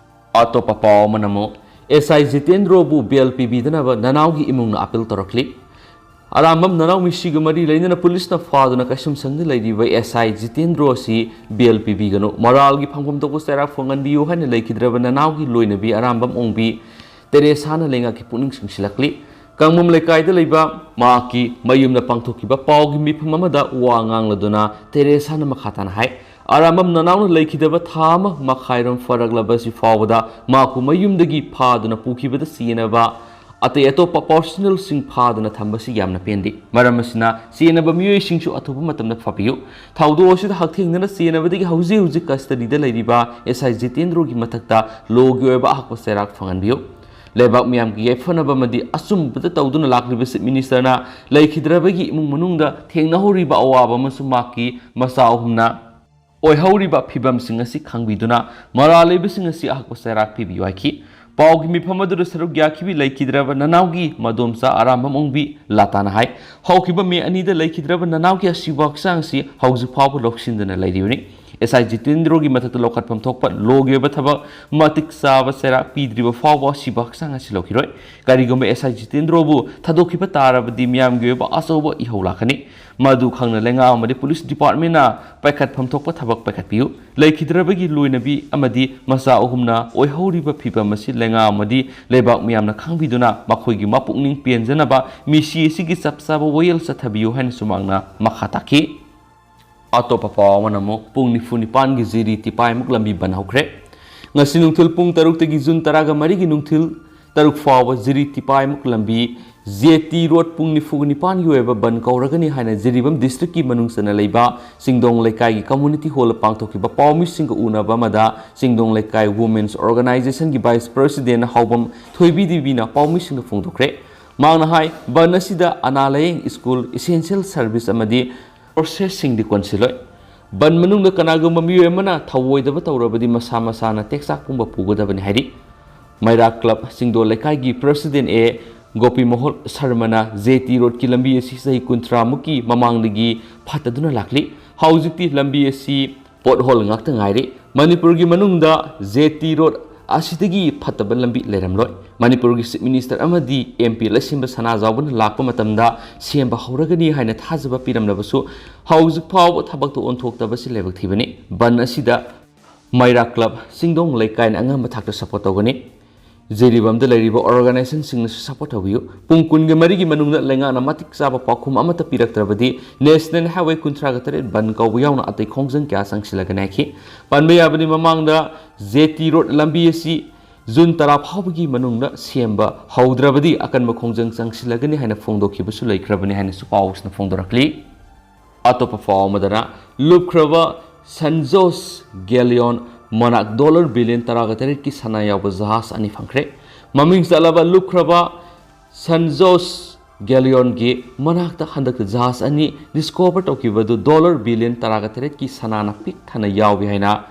ꯑꯇꯣꯞꯄ ꯄꯥꯎ ꯑꯃꯅ ꯑꯃꯨꯛ, SI ꯖꯤꯇꯦꯟꯗ꯭ꯔꯣꯕꯨ bail ꯄꯤꯕꯤꯗꯅꯕ ꯅꯅꯥꯎꯒꯤ ꯏꯃꯨꯡꯅ appeal ꯇꯧꯔꯛꯂꯤ꯫ ꯑꯔꯥꯝꯕꯝ ꯅꯅꯥꯎ ꯃꯤꯁꯤꯒ ꯃꯔꯤ ꯂꯩꯅꯅ ꯄꯨꯂꯤꯁꯅ ꯐꯥꯗꯨꯅ ꯀꯩꯁꯨꯝꯁꯪꯗ ꯂꯩꯔꯤꯕ SI ꯖꯤꯇꯦꯟꯗ꯭ꯔꯣ ꯑꯁꯤ bail ꯄꯤꯕꯤꯒꯅꯨ, ꯃꯔꯥꯜꯒꯤ ꯐꯪꯐꯝ ꯊꯣꯛꯄ ꯆꯩꯔꯥꯛ ꯐꯪꯍꯟꯕꯤꯌꯨ ꯍꯥꯏꯅ ꯂꯩꯈꯤꯗ꯭ꯔꯕ ꯅꯅꯥꯎꯒꯤ ꯂꯣꯏꯅꯕꯤ ꯑꯔꯥꯝꯕꯝ ꯑꯣꯡꯕꯤ ꯇꯦꯔꯦꯁꯥꯅ ꯂꯩꯉꯥꯛꯀꯤ ꯄꯨꯛꯅꯤꯡ ꯆꯤꯡꯁꯤꯜꯂꯛꯂꯤ꯫ ꯀꯥꯡꯕꯝ ꯂꯩꯀꯥꯏꯗ ꯂꯩꯕ ꯃꯍꯥꯛꯀꯤ ꯃꯌꯨꯝꯗ ꯄꯥꯡꯊꯣꯛꯈꯤꯕ ꯄꯥꯎꯒꯤ ꯃꯤꯐꯝ ꯑꯃꯗ ꯋꯥ ꯉꯥꯡꯂꯗꯨꯅ ꯇꯦꯔꯦꯁꯥꯅ ꯃꯈꯥ ꯇꯥꯅ ꯍꯥꯏ, ꯑꯔꯥꯝꯕꯝ ꯅꯅꯥꯎꯅ ꯂꯩꯈꯤꯗꯕ ꯊꯥ ꯑꯃ ꯃꯈꯥꯏꯔꯣꯝ ꯐꯥꯔꯛꯂꯕꯁꯤ ꯐꯥꯎꯕꯗ ꯃꯍꯥꯛꯄꯨ ꯃꯌꯨꯝꯗꯒꯤ ꯐꯥꯗꯨꯅ ꯄꯨꯈꯤꯕꯗ ꯆꯦꯟꯅꯕ ꯑꯇꯩ ꯑꯇꯣꯞꯄ personnelꯁꯤꯡ ꯐꯥꯗꯨꯅ ꯊꯝꯕꯁꯤ ꯌꯥꯝꯅ ꯄꯦꯟꯗꯦ꯫ ꯃꯔꯝ ꯑꯁꯤꯅ ꯆꯦꯟꯅꯕ ꯃꯤꯑꯣꯏꯁꯤꯡꯁꯨ ꯑꯊꯨꯕ ꯃꯇꯝꯗ ꯐꯥꯕꯤꯌꯨ꯫ ꯊꯧꯗꯣꯛ ꯑꯁꯤꯗ ꯍꯛꯊꯦꯡꯅꯅ ꯆꯦꯟꯅꯕꯗꯒꯤ ꯍꯧꯖꯤꯛ ꯍꯧꯖꯤꯛ custodyꯗ ꯂꯩꯔꯤꯕ SI ꯖꯤꯇꯦꯟꯗ꯭ꯔꯣꯒꯤ ꯃꯊꯛꯇ lawꯒꯤ ꯑꯣꯏꯕ ꯑꯍꯛꯄ ꯆꯩꯔꯥꯛ ꯐꯪꯍꯟꯕꯤꯌꯨ꯫ ꯂꯩꯕꯥꯛ ꯃꯤꯌꯥꯝꯒꯤ ꯌꯥꯏꯐꯅꯕ ꯑꯃꯗꯤ ꯑꯆꯨꯝꯕꯗ ꯇꯧꯗꯨꯅ ꯂꯥꯛꯂꯤꯕ Chief Ministerꯅ ꯂꯩꯈꯤꯗ꯭ꯔꯕꯒꯤ ꯏꯃꯨꯡ ꯃꯅꯨꯡꯗ ꯊꯦꯡꯅꯍꯧꯔꯤꯕ ꯑꯋꯥꯕ ꯑꯃꯁꯨꯡ ꯃꯍꯥꯛꯀꯤ ꯃꯆꯥ ꯑꯍꯨꯝꯅ ꯑꯣꯏꯍꯧꯔꯤꯕ ꯐꯤꯕꯝꯁꯤꯡ ꯑꯁꯤ ꯈꯪꯕꯤꯗꯨꯅ ꯃꯔꯥꯜ ꯂꯩꯕꯁꯤꯡ ꯑꯁꯤ ꯑꯍꯛꯄ ꯆꯩꯔꯥꯛ ꯄꯤꯕꯤꯌꯨ ꯍꯥꯏꯈꯤ꯫ ꯄꯥꯎꯒꯤ ꯃꯤꯐꯝ ꯑꯗꯨꯗ ꯁꯔꯨꯛ ꯌꯥꯈꯤꯕꯤ ꯂꯩꯈꯤꯗ꯭ꯔꯕ ꯅꯅꯥꯎꯒꯤ ꯃꯗꯣꯝꯆꯥ ꯑꯔꯥꯝꯕꯝ ꯑꯣꯡꯕꯤ ꯂꯥꯇꯥꯅ ꯍꯥꯏ, ꯍꯧꯈꯤꯕ ꯃꯦ ꯑꯅꯤꯗ ꯂꯩꯈꯤꯗ꯭ꯔꯕ ꯅꯅꯥꯎꯒꯤ ꯑꯁꯤꯕ ꯍꯛꯆꯥꯡ ꯑꯁꯤ ꯍꯧꯖꯤꯛ ꯐꯥꯎꯕ ꯂꯧꯁꯤꯟꯗꯅ ꯂꯩꯔꯤꯕꯅꯤ꯫ ꯑꯦꯁ ꯑꯥꯏ ꯖꯤꯇꯦꯟꯗ꯭ꯔꯣꯒꯤ ꯃꯊꯛꯇ ꯂꯧꯈꯠꯐꯝ ꯊꯣꯛꯄ ꯂꯣꯒꯤ ꯑꯣꯏꯕ ꯊꯕꯛ ꯃꯇꯤꯛ ꯆꯥꯕ ꯆꯩꯔꯥꯛ ꯄꯤꯗ꯭ꯔꯤꯕ ꯐꯥꯎꯕ ꯑꯁꯤꯕ ꯍꯛꯆꯥꯡ ꯑꯁꯤ ꯂꯧꯈꯤꯔꯣꯏ꯫ ꯀꯔꯤꯒꯨꯝꯕ ꯑꯦꯁ ꯑꯥꯏ ꯖꯤꯇꯦꯟꯗ꯭ꯔꯣꯕꯨ ꯊꯥꯗꯣꯛꯈꯤꯕ ꯇꯥꯔꯕꯗꯤ ꯃꯤꯌꯥꯝꯒꯤ ꯑꯣꯏꯕ ꯑꯆꯧꯕ ꯏꯍꯧ ꯂꯥꯛꯀꯅꯤ꯫ ꯃꯗꯨ ꯈꯪꯅ ꯂꯩꯉꯥꯛ ꯑꯃꯗꯤ ꯄꯨꯂꯤꯁ ꯗꯤꯄꯥꯔꯠꯃꯦꯟꯅ ꯄꯥꯏꯈꯠꯐꯝ ꯊꯣꯛꯄ ꯊꯕꯛ ꯄꯥꯏꯈꯠꯄꯤꯌꯨ꯫ ꯂꯩꯈꯤꯗ꯭ꯔꯕꯒꯤ ꯂꯣꯏꯅꯕꯤ ꯑꯃꯗꯤ ꯃꯆꯥ ꯑꯍꯨꯝꯅ ꯑꯣꯏꯍꯧꯔꯤꯕ ꯐꯤꯕꯝ ꯑꯁꯤ ꯂꯩꯉꯥꯛ ꯑꯃꯗꯤ ꯂꯩꯕꯥꯛ ꯃꯤꯌꯥꯝꯅ ꯈꯪꯕꯤꯗꯨꯅ ꯃꯈꯣꯏꯒꯤ ꯃꯄꯨꯛꯅꯤꯡ ꯄꯦꯟꯖꯅꯕ ꯃꯤꯁꯤ ꯑꯁꯤꯒꯤ ꯆꯞ ꯆꯥꯕ ꯋꯥꯌꯦꯜ ꯆꯠꯊꯕꯤꯌꯨ ꯍꯥꯏꯅꯁꯨ ꯃꯍꯥꯛꯅ ꯃꯈꯥ ꯇꯥꯈꯤ꯫ ꯑꯇꯣꯞꯄ ꯄꯥꯎ ꯑꯃꯅ ꯑꯃꯨꯛ ꯄꯨꯡ ꯅꯤꯐꯨ ꯅꯤꯄꯥꯟꯒꯤ ꯖꯤꯔꯤ ꯇꯤꯄꯥꯏꯃꯨꯛ ꯂꯝꯕꯤ ꯕꯟ ꯍꯧꯈ꯭ꯔꯦ꯫ ꯉꯁꯤ ꯅꯨꯡꯊꯤꯜ ꯄꯨꯡ ꯇꯔꯨꯛꯇꯒꯤ ꯖꯨꯟ ꯇꯔꯥꯒ ꯃꯔꯤꯒꯤ ꯅꯨꯡꯊꯤꯜ ꯇꯔꯨꯛ ꯐꯥꯎꯕ ꯖꯤꯔꯤ ꯇꯤꯄꯥꯏꯃꯨꯛ ꯂꯝꯕꯤ ꯖꯦ ꯇꯤ ꯔꯣꯗ ꯄꯨꯡ ꯅꯤꯐꯨꯒ ꯅꯤꯄꯥꯟꯒꯤ ꯑꯣꯏꯕ ꯕꯟ ꯀꯧꯔꯒꯅꯤ ꯍꯥꯏꯅ ꯖꯤꯔꯤꯕꯥꯝ ꯗꯤꯁꯇ꯭ꯔꯤꯛꯀꯤ ꯃꯅꯨꯡ ꯆꯟꯅ ꯂꯩꯕ ꯆꯤꯡꯗꯣꯡ ꯂꯩꯀꯥꯏꯒꯤ ꯀꯝꯃꯨꯅꯤꯇꯤ ꯍꯣꯜꯗ ꯄꯥꯡꯊꯣꯛꯈꯤꯕ ꯄꯥꯎꯃꯤꯁꯤꯡꯒ ꯎꯅꯕ ꯑꯃꯗ ꯆꯤꯡꯗꯣꯡ ꯂꯩꯀꯥꯏ ꯋꯨꯃꯦꯟꯁ ꯑꯣꯔꯒꯅꯥꯏꯖꯦꯁꯟꯒꯤ ꯚꯥꯏꯁ ꯄ꯭ꯔꯁꯤꯗꯦꯟ ꯍꯥꯎꯕꯝ ꯊꯣꯏꯕꯤꯗꯦꯕꯤꯅ ꯄꯥꯎꯃꯤꯁꯤꯡꯗ ꯐꯣꯡꯗꯣꯛꯈ꯭ꯔꯦ꯫ ꯃꯍꯥꯛꯅ ꯍꯥꯏ, ꯕꯟ ꯑꯁꯤꯗ ꯑꯅꯥ ꯂꯥꯌꯦꯡ, ꯁ꯭ꯀꯨꯜ, ꯏꯁꯦꯟꯁꯤꯌꯦꯜ ꯁꯔꯚꯤꯁ ꯑꯃꯗꯤ ꯄ꯭ꯔꯣꯁꯦꯁꯁꯤꯡꯗꯤ ꯀꯣꯟꯁꯤꯜꯂꯣꯏ꯫ ꯕꯟ ꯃꯅꯨꯡꯗ ꯀꯅꯥꯒꯨꯝꯕ ꯃꯤꯑꯣꯏ ꯑꯃꯅ ꯊꯧꯑꯣꯏꯗꯕ ꯇꯧꯔꯕꯗꯤ ꯃꯁꯥ ꯃꯁꯥꯅ ꯇꯦꯛꯆꯥꯛ ꯄꯨꯝꯕ ꯄꯨꯒꯗꯕꯅꯤ ꯍꯥꯏꯔꯤ꯫ ꯃꯩꯔꯥ ꯀ꯭ꯂꯕ ꯆꯤꯡꯗꯣꯜ ꯂꯩꯀꯥꯏꯒꯤ ꯄ꯭ꯔꯁꯤꯗꯦꯟ ꯑꯦ ꯒꯣꯄꯤꯃꯣꯍꯣꯟ ꯁꯔꯃꯅ ꯖꯦ ꯇꯤ ꯔꯣꯗꯀꯤ ꯂꯝꯕꯤ ꯑꯁꯤ ꯆꯍꯤ ꯀꯨꯟꯊ꯭ꯔꯥ ꯃꯨꯛꯀꯤ ꯃꯃꯥꯡꯗꯒꯤ ꯐꯠꯇꯗꯨꯅ ꯂꯥꯛꯂꯤ꯫ ꯍꯧꯖꯤꯛꯇꯤ ꯂꯝꯕꯤ ꯑꯁꯤ ꯄꯣꯠꯍꯣꯜ ꯉꯥꯛꯇ ꯉꯥꯏꯔꯤ꯫ ꯃꯅꯤꯄꯨꯔꯒꯤ ꯃꯅꯨꯡꯗ ꯖꯦ ꯇꯤ ꯔꯣꯗ ꯑꯁꯤꯗꯒꯤ ꯐꯠꯇꯕ ꯂꯝꯕꯤ ꯂꯩꯔꯝꯂꯣꯏ꯫ ꯃꯅꯤꯄꯨꯔꯒꯤ ꯆꯤꯐ ꯃꯤꯅꯤꯁꯇꯔ ꯑꯃꯗꯤ ꯑꯦꯝ ꯄꯤ ꯂꯩꯁꯦꯝꯕ ꯁꯅꯥꯖꯥꯎꯕꯅ ꯂꯥꯛꯄ ꯃꯇꯝꯗ ꯁꯦꯝꯕ ꯍꯧꯔꯒꯅꯤ ꯍꯥꯏꯅ ꯊꯥꯖꯕ ꯄꯤꯔꯝꯂꯕꯁꯨ ꯍꯧꯖꯤꯛ ꯐꯥꯎꯕ ꯊꯕꯛꯇ ꯑꯣꯟꯊꯣꯛꯇꯕꯁꯤ ꯂꯥꯏꯕꯛ ꯊꯤꯕꯅꯤ꯫ ꯕꯟ ꯑꯁꯤꯗ ꯃꯩꯔꯥ ꯀ꯭ꯂꯕ ꯆꯤꯡꯗꯣꯡ ꯂꯩꯀꯥꯏꯅ ꯑꯉꯝꯕ ꯊꯥꯛꯇ ꯁꯄꯣꯔꯠ ꯇꯧꯒꯅꯤ꯫ ꯖꯤꯔꯤꯕꯥꯝꯗ ꯂꯩꯔꯤꯕ ꯑꯣꯔꯒꯅꯥꯏꯖꯦꯁꯟꯁꯤꯡꯅꯁꯨ ꯁꯄꯣꯔꯠ ꯇꯧꯕꯤꯌꯨ꯫ ꯄꯨꯡ ꯀꯨꯟꯒ ꯃꯔꯤꯒꯤ ꯃꯅꯨꯡꯗ ꯂꯩꯉꯥꯛꯅ ꯃꯇꯤꯛ ꯆꯥꯕ ꯄꯥꯎꯈꯨꯝ ꯑꯃꯠꯇ ꯄꯤꯔꯛꯇ꯭ꯔꯕꯗꯤ ꯅꯦꯁꯅꯦꯜ ꯍꯥꯏꯋꯦ ꯀꯨꯟꯊ꯭ꯔꯥꯒ ꯇꯔꯦꯠ ꯕꯟ ꯀꯧꯕ ꯌꯥꯎꯅ ꯑꯇꯩ ꯈꯣꯡꯖꯪ ꯀꯌꯥ ꯆꯪꯁꯤꯜꯂꯒꯅꯤ ꯍꯥꯏꯈꯤ꯫ ꯄꯟꯕ ꯌꯥꯕꯅꯤ, ꯃꯃꯥꯡꯗ ꯖꯦ ꯇꯤ ꯔꯣꯗ ꯂꯝꯕꯤ ꯑꯁꯤ ꯖꯨꯟ ꯇꯔꯥ ꯐꯥꯎꯕꯒꯤ ꯃꯅꯨꯡꯗ ꯁꯦꯝꯕ ꯍꯧꯗ꯭ꯔꯕꯗꯤ ꯑꯀꯟꯕ ꯈꯣꯡꯖꯪ ꯆꯪꯁꯤꯜꯂꯒꯅꯤ ꯍꯥꯏꯅ ꯐꯣꯡꯗꯣꯛꯈꯤꯕꯁꯨ ꯂꯩꯈ꯭ꯔꯕꯅꯤ ꯍꯥꯏꯅꯁꯨ ꯄꯥꯎꯁꯤꯅ ꯐꯣꯡꯗꯣꯔꯛꯂꯤ꯫ ꯑꯇꯣꯞꯄ ꯄꯥꯎ ꯑꯃꯗꯅ ꯂꯨꯞꯈ꯭ꯔꯕ ꯁꯟ ꯖꯣꯁ ꯒꯦꯂꯤꯌꯣꯟ ꯃꯣꯅꯥꯛ ꯗꯣꯂꯔ ꯕꯤꯂꯤꯌꯟ ꯇꯔꯥꯒ ꯇꯔꯦꯠꯀꯤ ꯁꯅꯥ ꯌꯥꯎꯕ ꯖꯍꯥꯖ ꯑꯅꯤ ꯐꯪꯈ꯭ꯔꯦ꯫ ꯃꯃꯤꯡ ꯆꯠꯂꯕ ꯂꯨꯞꯈ꯭ꯔꯕ ꯁꯟ ꯖꯣꯁ ꯒꯦꯂꯤꯌꯣꯟꯒꯤ ꯃꯅꯥꯛꯇ ꯍꯟꯗꯛꯇ ꯖꯍꯥꯖ ꯑꯅꯤ ꯗꯤꯁꯀꯣꯚꯔ ꯇꯧꯈꯤꯕꯗꯨ ꯗꯣꯂꯔ ꯕꯤꯂꯤꯌꯟ ꯇꯔꯥꯒ ꯇꯔꯦꯠꯀꯤ ꯁꯅꯥꯅ ꯄꯤꯛ ꯊꯟꯅ ꯌꯥꯎꯏ ꯍꯥꯏꯅ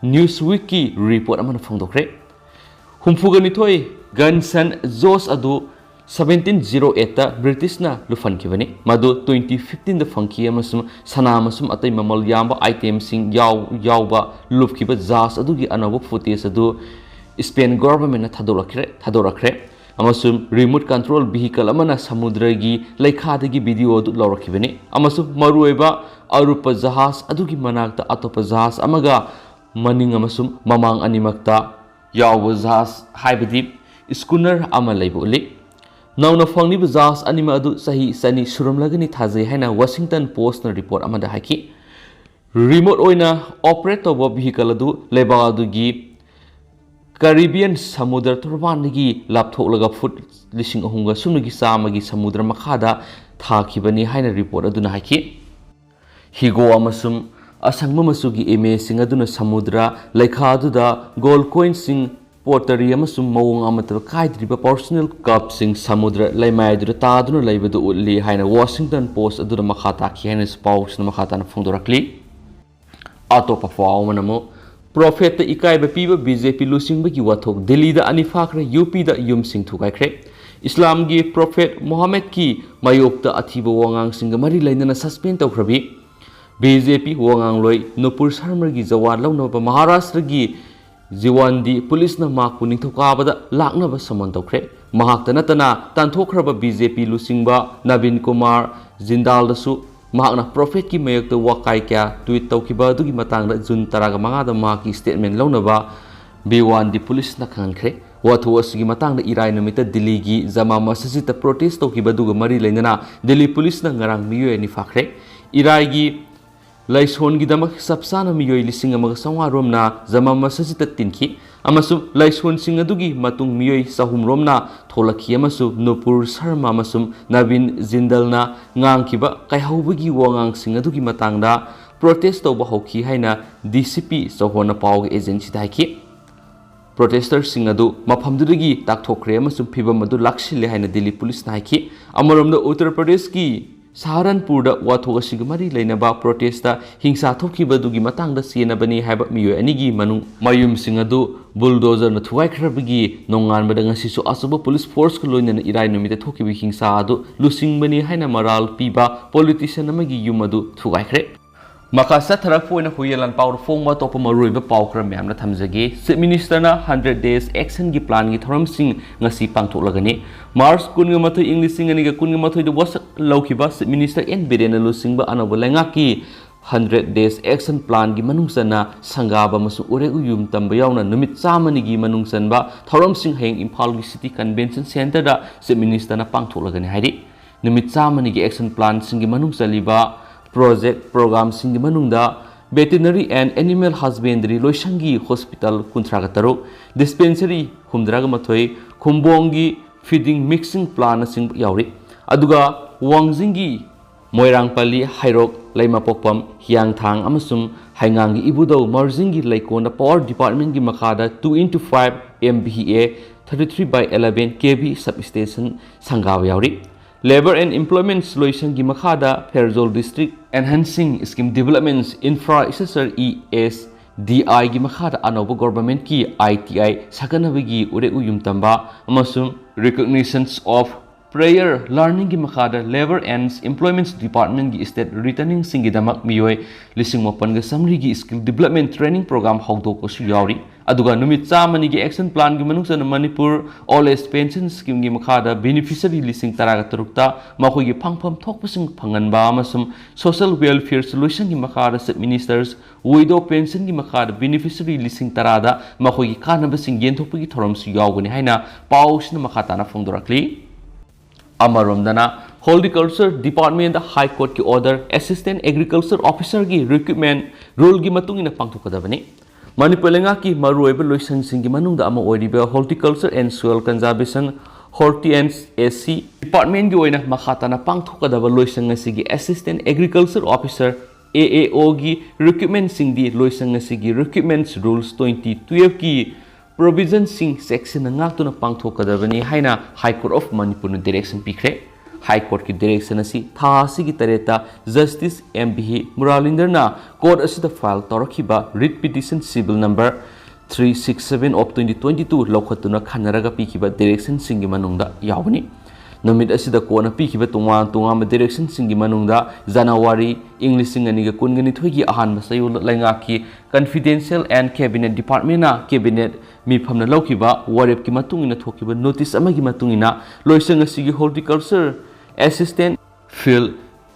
ꯅ꯭ꯌꯨꯁꯋꯤꯛꯀꯤ ꯔꯤꯄꯣꯔꯠ ꯑꯃꯅ ꯐꯣꯡꯗꯣꯛꯈ꯭ꯔꯦ꯫ ꯍꯨꯝꯐꯨꯒ ꯅꯤꯊꯣꯏ ꯒꯟꯁꯟ ꯖꯣꯁ ꯑꯗꯨ seventeen zero eight ꯇ ꯕ꯭ꯔꯤꯇꯤꯁꯅ ꯂꯨꯞꯍꯟꯈꯤꯕꯅꯤ꯫ ꯃꯗꯨ twenty fifteen ꯗ ꯐꯪꯈꯤ ꯑꯃꯁꯨꯡ ꯁꯅꯥ ꯑꯃꯁꯨꯡ ꯑꯇꯩ ꯃꯃꯜ ꯌꯥꯝꯕ ꯑꯥꯏꯇꯦꯝꯁꯤꯡ ꯌꯥꯎ-, ꯌꯥꯎꯕ ꯂꯨꯞꯈꯤꯕ ꯖꯍꯥꯖ ꯑꯗꯨꯒꯤ ꯑꯅꯧꯕ ꯐꯨꯇꯦꯖ ꯑꯗꯨ ꯏꯁꯄꯦꯟ ꯒꯣꯚꯔꯟꯃꯦꯟꯠꯅ ꯊꯥꯗꯣꯔꯛꯈ꯭ꯔꯦ, ꯊꯥꯗꯣꯔꯛꯈ꯭ꯔꯦ꯫ ꯑꯃꯁꯨꯡ ꯔꯤꯃꯣꯠ ꯀꯟꯇ꯭ꯔꯣꯜ ꯚꯤꯍꯤꯀꯜ ꯑꯃꯅ ꯁꯃꯨꯗ꯭ꯔꯒꯤ ꯂꯩꯈꯥꯗꯒꯤ ꯚꯤꯗꯤꯑꯣ ꯑꯗꯨ ꯂꯧꯔꯛꯈꯤꯕꯅꯤ꯫ ꯑꯃꯁꯨꯡ ꯃꯔꯨꯑꯣꯏꯕ ꯑꯔꯨꯞꯄ ꯖꯍꯥꯖ ꯑꯗꯨꯒꯤ ꯃꯅꯥꯛꯇ ꯑꯇꯣꯞꯄ ꯖꯍꯥꯖ ꯑꯃꯒ ꯃꯅꯤꯡ ꯑꯃꯁꯨꯡ ꯃꯃꯥꯡ ꯑꯅꯤꯃꯛꯇ ꯌꯥꯎꯕ ꯖꯍꯥꯖ, ꯍꯥꯏꯕꯗꯤ ꯁ꯭ꯀꯨꯅꯔ ꯑꯃ ꯂꯩꯕ ꯎꯠꯂꯤ꯫ ꯅꯧꯅ ꯐꯪꯂꯤꯕ ꯖꯍꯥꯖ ꯑꯅꯤꯃꯛ ꯑꯗꯨ ꯆꯍꯤ ꯆꯅꯤ ꯁꯨꯔꯝꯂꯒꯅꯤ ꯊꯥꯖꯩ ꯍꯥꯏꯅ ꯋꯥꯁꯤꯡꯇꯟ ꯄꯣꯁ꯭ꯠꯅ ꯔꯤꯄꯣꯔꯠ ꯑꯃꯗ ꯍꯥꯏꯈꯤ꯫ ꯔꯤꯃꯣꯠ ꯑꯣꯏꯅ ꯑꯣꯄꯔꯦꯠ ꯇꯧꯕ ꯚꯤꯍꯤꯀꯜ ꯑꯗꯨ ꯂꯩꯕꯥꯛ ꯑꯗꯨꯒꯤ ꯀꯔꯤꯕꯤꯌꯟ ꯁꯃꯨꯗ꯭ꯔ ꯇꯣꯔꯕꯥꯟꯗꯒꯤ ꯂꯥꯞꯊꯣꯛꯂꯒ ꯐꯨꯠ ꯂꯤꯁꯤꯡ ꯑꯍꯨꯝꯒ ꯁꯨꯞꯅꯒꯤ ꯆꯥꯝꯃꯒꯤ ꯁꯃꯨꯗ꯭ꯔ ꯃꯈꯥꯗ ꯊꯥꯈꯤꯕꯅꯤ ꯍꯥꯏꯅ ꯔꯤꯄꯣꯔꯠ ꯑꯗꯨꯅ ꯍꯥꯏꯈꯤ꯫ ꯍꯤꯒꯣꯛ ꯑꯃꯁꯨꯡ ꯑꯁꯪꯕ ꯃꯆꯨꯒꯤ ꯏꯃꯦꯖꯁꯤꯡ ꯑꯗꯨꯅ ꯁꯃꯨꯗ꯭ꯔ ꯂꯩꯈꯥ ꯑꯗꯨꯗ ꯒꯣꯜꯗ ꯀꯣꯏꯟꯁꯤꯡ, ꯄꯣꯇꯔꯤ ꯑꯃꯁꯨꯡ ꯃꯑꯣꯡ ꯑꯃꯠꯇ ꯀꯥꯏꯗ꯭ꯔꯤꯕ ꯄꯣꯔꯁꯤꯂꯤꯟ ꯀꯞꯁꯤꯡ ꯁꯃꯨꯗ꯭ꯔ ꯂꯩꯃꯥꯏ ꯑꯗꯨꯗ ꯇꯥꯗꯨꯅ ꯂꯩꯕꯗꯨ ꯎꯠꯂꯤ ꯍꯥꯏꯅ ꯋꯥꯁꯤꯡꯇꯟ ꯄꯣꯁ꯭ꯠ ꯑꯗꯨꯅ ꯃꯈꯥ ꯇꯥꯈꯤ ꯍꯥꯏꯅꯁꯨ ꯄꯥꯎꯁꯤꯅ ꯃꯈꯥ ꯇꯥꯅ ꯐꯣꯡꯗꯣꯔꯛꯂꯤ꯫ ꯑꯇꯣꯞꯄ ꯄꯥꯎ ꯑꯃꯅ ꯑꯃꯨꯛ, ꯄ꯭ꯔꯣꯐꯦꯠꯇ ꯏꯀꯥꯏꯕ ꯄꯤꯕ ꯕꯤ ꯖꯦ ꯄꯤ ꯂꯨꯆꯤꯡꯕꯒꯤ ꯋꯥꯊꯣꯛ, ꯗꯤꯜꯂꯤꯗ ꯑꯅꯤ ꯐꯥꯈ꯭ꯔꯦ, ꯌꯨ ꯄꯤꯗ ꯌꯨꯝꯁꯤꯡ ꯊꯨꯒꯥꯏꯈ꯭ꯔꯦ꯫ ꯏꯁꯂꯥꯝꯒꯤ ꯄ꯭ꯔꯣꯐꯦꯠ ꯃꯣꯍꯥꯃꯦꯗꯀꯤ ꯃꯥꯌꯣꯛꯇ ꯑꯊꯤꯕ ꯋꯥꯉꯥꯡꯁꯤꯡꯒ ꯃꯔꯤ ꯂꯩꯅꯅ ꯁꯁꯄꯦꯟ ꯇꯧꯈ꯭ꯔꯕꯤ ꯕꯤ ꯖꯦ ꯄꯤ ꯋꯥꯉꯥꯡꯂꯣꯏ ꯅꯨꯄꯨꯔ ꯁꯔꯃꯒꯤ ꯖꯋꯥꯟ ꯂꯧꯅꯕ ꯃꯍꯥꯔꯥꯁꯇ꯭ꯔꯒꯤ ꯖꯤꯋꯥꯟꯗꯤ ꯄꯨꯂꯤꯁꯅ ꯃꯍꯥꯛꯄꯨ ꯅꯤꯡꯊꯧꯀꯥꯕꯗ ꯂꯥꯛꯅꯕ ꯁꯃꯟ ꯇꯧꯈ꯭ꯔꯦ꯫ ꯃꯍꯥꯛꯇ ꯅꯠꯇꯅ ꯇꯥꯟꯊꯣꯛꯈ꯭ꯔꯕ ꯕꯤ ꯖꯦ ꯄꯤ ꯂꯨꯆꯤꯡꯕ ꯅꯕꯤꯟ ꯀꯨꯃꯥꯔ ꯖꯤꯟꯗꯥꯜꯗꯁꯨ ꯃꯍꯥꯛꯅ ꯄ꯭ꯔꯣꯐꯦꯠꯀꯤ ꯃꯥꯌꯣꯛꯇ ꯋꯥꯀꯥꯏ ꯀꯌꯥ ꯇ꯭ꯋꯤꯠ ꯇꯧꯈꯤꯕ ꯑꯗꯨꯒꯤ ꯃꯇꯥꯡꯗ ꯖꯨꯟ ꯇꯔꯥꯒ ꯃꯉꯥꯗ ꯃꯍꯥꯛꯀꯤ ꯁ꯭ꯇꯦꯠꯃꯦꯟ ꯂꯧꯅꯕ ꯕꯤꯋꯥꯟꯗꯤ ꯄꯨꯂꯤꯁꯅ ꯈꯪꯍꯟꯈ꯭ꯔꯦ꯫ ꯋꯥꯊꯣꯛ ꯑꯁꯤꯒꯤ ꯃꯇꯥꯡꯗ ꯏꯔꯥꯏ ꯅꯨꯃꯤꯠꯇ ꯗꯤꯜꯂꯤꯒꯤ ꯖꯃꯥ ꯃꯁꯖꯤꯗꯇ ꯄ꯭ꯔꯣꯇꯦꯁ ꯇꯧꯈꯤꯕ ꯑꯗꯨꯒ ꯃꯔꯤ ꯂꯩꯅꯅ ꯗꯤꯜꯂꯤ ꯄꯨꯂꯤꯁꯅ ꯉꯔꯥꯡ ꯃꯤꯑꯣꯏ ꯑꯅꯤ ꯐꯥꯈ꯭ꯔꯦ꯫ ꯏꯔꯥꯏꯒꯤ ꯂꯥꯏꯁꯣꯟꯒꯤꯗꯃꯛ ꯆꯞ ꯆꯥꯅ ꯃꯤꯑꯣꯏ ꯂꯤꯁꯤꯡ ꯑꯃꯒ ꯆꯥꯝꯃꯉꯥ ꯔꯣꯝꯅ ꯖꯃꯥ ꯃꯁꯖꯤꯗꯇ ꯇꯤꯟꯈꯤ ꯑꯃꯁꯨꯡ ꯂꯥꯏꯁꯣꯟꯁꯤꯡ ꯑꯗꯨꯒꯤ ꯃꯇꯨꯡ ꯃꯤꯑꯣꯏ ꯆꯍꯨꯝ ꯔꯣꯝꯅ ꯊꯣꯛꯂꯛꯈꯤ ꯑꯃꯁꯨꯡ ꯅꯨꯄꯨꯔ ꯁꯔꯃ ꯑꯃꯁꯨꯡ ꯅꯕꯤꯟ ꯖꯤꯟꯗꯜꯅ ꯉꯥꯡꯈꯤꯕ ꯀꯥꯏꯍꯧꯕꯒꯤ ꯋꯥꯉꯥꯡꯁꯤꯡ ꯑꯗꯨꯒꯤ ꯃꯇꯥꯡꯗ ꯄ꯭ꯔꯣꯇꯦꯁ ꯇꯧꯕ ꯍꯧꯈꯤ ꯍꯥꯏꯅ ꯗꯤ ꯁꯤ ꯄꯤ ꯆꯧꯍꯣꯟꯅ ꯄꯥꯎꯒꯤ ꯑꯦꯖꯦꯟꯁꯤꯗ ꯍꯥꯏꯈꯤ꯫ ꯄ꯭ꯔꯣꯇꯦꯁꯇꯔꯁꯤꯡ ꯑꯗꯨ ꯃꯐꯝꯗꯨꯗꯒꯤ ꯇꯥꯛꯊꯣꯛꯈ꯭ꯔꯦ ꯑꯃꯁꯨꯡ ꯐꯤꯚꯝ ꯑꯗꯨ ꯂꯥꯛꯁꯤꯜꯂꯦ ꯍꯥꯏꯅ ꯗꯤꯜꯂꯤ ꯄꯨꯂꯤꯁꯅ ꯍꯥꯏꯈꯤ꯫ ꯑꯃꯔꯣꯝꯗ, ꯎꯠꯇꯔ ꯄ꯭ꯔꯗꯦꯁꯀꯤ ꯁꯍꯥꯔꯟꯄꯨꯔꯗ ꯋꯥꯊꯣꯛ ꯑꯁꯤꯒ ꯃꯔꯤ ꯂꯩꯅꯕ ꯄ꯭ꯔꯣꯇꯦꯁꯇ ꯍꯤꯡꯁꯥ ꯊꯣꯛꯈꯤꯕꯗꯨꯒꯤ ꯃꯇꯥꯡꯗ ꯆꯦꯟꯅꯕꯅꯤ ꯍꯥꯏꯕ ꯃꯤꯑꯣꯏ ꯑꯅꯤꯒꯤ ꯃꯅꯨꯡ ꯃꯌꯨꯝꯁꯤꯡ ꯑꯗꯨ ꯕꯨꯜꯗꯣꯖꯔꯅ ꯊꯨꯒꯥꯏꯈ꯭ꯔꯕꯒꯤ ꯅꯣꯡꯉꯥꯟꯕꯗ ꯉꯁꯤꯁꯨ ꯑꯆꯧꯕ ꯄꯨꯂꯤꯁ ꯐꯣꯔꯁꯀ ꯂꯣꯏꯅꯅ ꯏꯔꯥꯏ ꯅꯨꯃꯤꯠꯇ ꯊꯣꯛꯈꯤꯕ ꯍꯤꯡꯁꯥ ꯑꯗꯨ ꯂꯨꯆꯤꯡꯕꯅꯤ ꯍꯥꯏꯅ ꯃꯔꯥꯜ ꯄꯤꯕ ꯄꯣꯂꯤꯇꯤꯁꯤꯌꯟ ꯑꯃꯒꯤ ꯌꯨꯝ ꯑꯗꯨ ꯊꯨꯒꯥꯏꯈ꯭ꯔꯦ꯫ ꯃꯈꯥ ꯆꯠꯊꯔꯛꯄ ꯑꯣꯏꯅ ꯍꯨꯏꯌꯦꯟ ꯂꯥꯟꯄꯥꯎꯗ ꯐꯣꯡꯕ ꯑꯇꯣꯞꯄ ꯃꯔꯨꯑꯣꯏꯕ ꯄꯥꯎ ꯈꯔ ꯃꯌꯥꯝꯅ ꯊꯝꯖꯒꯦ꯫ ꯆꯤꯐ ꯃꯤꯅꯤꯁꯇꯔꯅ ꯍꯟꯗ꯭ꯔꯦꯠ ꯗꯦꯖ ꯑꯦꯛꯁꯟꯒꯤ ꯄ꯭ꯂꯥꯟꯒꯤ ꯊꯧꯔꯝꯁꯤꯡ ꯉꯁꯤ ꯄꯥꯡꯊꯣꯛꯂꯒꯅꯤ꯫ ꯃꯥꯔꯆ ꯀꯨꯟꯒ ꯃꯥꯊꯣꯏ, ꯏꯪ ꯂꯤꯁꯤꯡ ꯑꯅꯤꯒ ꯀꯨꯟꯒ ꯃꯥꯊꯣꯏꯗ ꯋꯥꯁꯛ ꯂꯧꯈꯤꯕ ꯆꯤꯐ ꯃꯤꯅꯤꯁꯇꯔ ꯑꯦꯟ ꯕꯤꯔꯦꯟꯅ ꯂꯨꯆꯤꯡꯕ ꯑꯅꯧꯕ ꯂꯩꯉꯥꯛꯀꯤ ꯍꯟꯗ꯭ꯔꯦꯠ ꯗꯦꯖ ꯑꯦꯛꯁꯟ ꯄ꯭ꯂꯥꯟꯒꯤ ꯃꯅꯨꯡ ꯆꯟꯅ ꯁꯪꯒꯥꯕ ꯑꯃꯁꯨꯡ ꯎꯔꯦꯛ ꯎꯌꯨꯝ ꯇꯝꯕ ꯌꯥꯎꯅ ꯅꯨꯃꯤꯠ ꯆꯥꯝꯃꯅꯤꯒꯤ ꯃꯅꯨꯡ ꯆꯟꯕ ꯊꯧꯔꯝꯁꯤꯡ ꯍꯌꯦꯡ ꯏꯝꯐꯥꯜꯒꯤ ꯁꯤꯇꯤ ꯀꯟꯚꯦꯟꯁꯟ ꯁꯦꯟꯇꯔꯗ ꯆꯤꯐ ꯃꯤꯅꯤꯁꯇꯔꯅ ꯄꯥꯡꯊꯣꯛꯂꯒꯅꯤ ꯍꯥꯏꯔꯤ꯫ ꯅꯨꯃꯤꯠ ꯆꯥꯝꯃꯅꯤꯒꯤ ꯑꯦꯛꯁꯟ ꯄ꯭ꯂꯥꯟꯁꯤꯡꯒꯤ ꯃꯅꯨꯡ ꯆꯜꯂꯤꯕ ꯄ꯭ꯔꯣꯖꯦꯛ ꯄ꯭ꯔꯣꯒ꯭ꯔꯥꯝꯁꯤꯡꯒꯤ ꯃꯅꯨꯡꯗ ꯚꯦꯇꯤꯅꯔꯤ ꯑꯦꯟ ꯑꯦꯅꯤꯃꯦꯜ ꯍꯁꯕꯦꯟꯗꯔꯤ ꯂꯣꯏꯁꯪꯒꯤ ꯍꯣꯁꯄꯤꯇꯥꯜ ꯀꯨꯟꯊ꯭ꯔꯥꯒ ꯇꯔꯨꯛ, ꯗꯤꯁꯄꯦꯟꯁꯔꯤ ꯍꯨꯝꯗ꯭ꯔꯥꯒ ꯃꯥꯊꯣꯏ, ꯈꯨꯝꯕꯣꯡꯒꯤ ꯐꯤꯗꯤꯡ ꯃꯤꯛꯁꯤꯡ ꯄ꯭ꯂꯥꯟꯅꯆꯤꯡꯕ ꯌꯥꯎꯔꯤ꯫ ꯑꯗꯨꯒ ꯋꯥꯡꯖꯤꯡꯒꯤ ꯃꯣꯏꯔꯥꯡꯄꯜꯂꯤ, ꯍꯩꯔꯣꯛ, ꯂꯩꯃꯄꯣꯛꯄꯝ, ꯍꯤꯌꯥꯡꯊꯥꯡ ꯑꯃꯁꯨꯡ ꯍꯩꯉꯥꯡꯒꯤ ꯏꯕꯨꯙꯧ ꯃꯔꯖꯤꯡꯒꯤ ꯂꯩꯀꯣꯟꯗ ꯄꯥꯋꯔ ꯗꯤꯄꯥꯔꯠꯃꯦꯟꯒꯤ ꯃꯈꯥꯗ two into five M V A thirty three by eleven K V substation ꯁꯪꯒꯥꯕ ꯌꯥꯎꯔꯤ꯫ Labour and Employment Solution ꯒꯤ ꯃꯈꯥꯗ Pherzawl District Enhancing Scheme Developments Infrastructure, E S D I ꯒꯤ ꯃꯈꯥꯗ ꯑꯅꯧꯕ ꯒꯣꯚꯔꯟꯃꯦꯟꯠꯀꯤ I T I ꯁꯥꯒꯠꯅꯕꯒꯤ ꯎꯔꯦꯛ ꯎꯌꯨꯝ ꯇꯝꯕ ꯑꯃꯁꯨꯡ Recognitions of Prior Learning ꯒꯤ ꯃꯈꯥꯗ Labour and Employment Department ꯀꯤ state returning ꯁꯤꯡꯒꯤꯗꯃꯛ ꯃꯤꯑꯣꯏ ꯂꯤꯁꯤꯡ ꯃꯥꯄꯟꯒ ꯆꯥꯃꯔꯤꯒꯤ Skill Development Training Program ꯍꯧꯗꯣꯛꯄꯁꯨ ꯌꯥꯎꯔꯤ꯫ ꯑꯗꯨꯒ ꯅꯨꯃꯤꯠ ꯆꯥꯝꯃꯅꯤꯒꯤ action plan ꯒꯤ ꯃꯅꯨꯡ ꯆꯟꯅ Manipur Old Age Pension Scheme ꯒꯤ ꯃꯈꯥꯗ beneficiary ꯂꯤꯁꯤꯡ ꯇꯔꯥꯒ ꯇꯔꯨꯛꯇ ꯃꯈꯣꯏꯒꯤ ꯐꯪꯐꯝ ꯊꯣꯛꯄꯁꯤꯡ ꯐꯪꯍꯟꯕ ꯑꯃꯁꯨꯡ Social Welfare Solution ꯒꯤ ꯃꯈꯥꯗ Chief Ministers Widow Pension ꯒꯤ ꯃꯈꯥꯗ beneficiary ꯂꯤꯁꯤꯡ ꯇꯔꯥꯗ ꯃꯈꯣꯏꯒꯤ ꯀꯥꯟꯅꯕꯁꯤꯡ ꯌꯦꯟꯊꯣꯛꯄꯒꯤ ꯊꯧꯔꯝꯁꯨ ꯌꯥꯎꯒꯅꯤ ꯍꯥꯏꯅ ꯄꯥꯎꯁꯤꯅ ꯃꯈꯥ ꯇꯥꯅ ꯐꯣꯡꯗꯣꯔꯛꯂꯤ꯫ ꯑꯃꯔꯣꯝꯗꯅ, Horticulture Department ꯗ High Court ꯀꯤ order, Assistant Agriculture Officer ꯒꯤ recruitment rule ꯒꯤ ꯃꯇꯨꯡ ꯏꯟꯅ ꯄꯥꯡꯊꯣꯛꯀꯗꯕꯅꯤ꯫ ꯃꯅꯤꯄꯨꯔ ꯂꯩꯉꯥꯛꯀꯤ ꯃꯔꯨꯑꯣꯏꯕ ꯂꯣꯏꯁꯪꯁꯤꯡꯒꯤ ꯃꯅꯨꯡꯗ ꯑꯃ ꯑꯣꯏꯔꯤꯕ Horticulture and Soil Conservation, Horti and S C Department ꯀꯤ ꯑꯣꯏꯅ ꯃꯈꯥ ꯇꯥꯅ ꯄꯥꯡꯊꯣꯛꯀꯗꯕ ꯂꯣꯏꯁꯪ ꯑꯁꯤꯒꯤ Assistant Agriculture Officer, A A O ꯒꯤ recruitment ꯁꯤꯡꯗꯤ ꯂꯣꯏꯁꯪ ꯑꯁꯤꯒꯤ Recruitment Rules twenty twelve ꯀꯤ ꯄ꯭ꯔꯣꯚꯤꯖꯟꯁꯤꯡ ꯆꯦꯛꯁꯤꯟꯅ ꯉꯥꯛꯇꯨꯅ ꯄꯥꯡꯊꯣꯛꯀꯗꯕꯅꯤ ꯍꯥꯏꯅ High Court of Manipurꯅ ꯗꯥꯏꯔꯦꯛꯁꯟ ꯄꯤꯈ꯭ꯔꯦ꯫ High Courtꯀꯤ ꯗꯥꯏꯔꯦꯛꯁꯟ ꯑꯁꯤ ꯊꯥ ꯑꯁꯤꯒꯤ ꯇꯔꯦꯠꯇ Justice M V ꯃꯨꯔꯥꯂꯤꯟꯗꯔꯅ ꯀꯣꯔꯠ ꯑꯁꯤꯗ ꯐꯥꯏꯜ ꯇꯧꯔꯛꯈꯤꯕ read petition civil number three six seven of twenty twenty two ꯂꯧꯈꯠꯇꯨꯅ ꯈꯟꯅꯔꯒ ꯄꯤꯈꯤꯕ ꯗꯥꯏꯔꯦꯛꯁꯟꯁꯤꯡꯒꯤ ꯃꯅꯨꯡꯗ ꯌꯥꯎꯕꯅꯤ꯫ ꯅꯨꯃꯤꯠ ꯑꯁꯤꯗ ꯀꯣꯔꯠꯅ ꯄꯤꯈꯤꯕ ꯇꯣꯉꯥꯟ ꯇꯣꯉꯥꯟꯕ ꯗꯥꯏꯔꯦꯛꯁꯟꯁꯤꯡꯒꯤ ꯃꯅꯨꯡꯗ ꯖꯅꯋꯥꯔꯤ ꯏꯪ ꯂꯤꯁꯤꯡ ꯑꯅꯤꯒ ꯀꯨꯟꯒ ꯅꯤꯊꯣꯏꯒꯤ ꯑꯍꯥꯟꯕ ꯆꯌꯣꯜꯗ ꯂꯩꯉꯥꯛꯀꯤ Confidential and Cabinet Departmentꯅ Cabinet ꯃꯤꯐꯝꯅ ꯂꯧꯈꯤꯕ ꯋꯥꯔꯦꯞꯀꯤ ꯃꯇꯨꯡ ꯏꯟꯅ ꯊꯣꯛꯈꯤꯕ ꯅꯣꯇꯤꯁ ꯑꯃꯒꯤ ꯃꯇꯨꯡ ꯏꯟꯅ ꯂꯣꯏꯁꯪ ꯑꯁꯤꯒꯤ Horticulture Assistant Field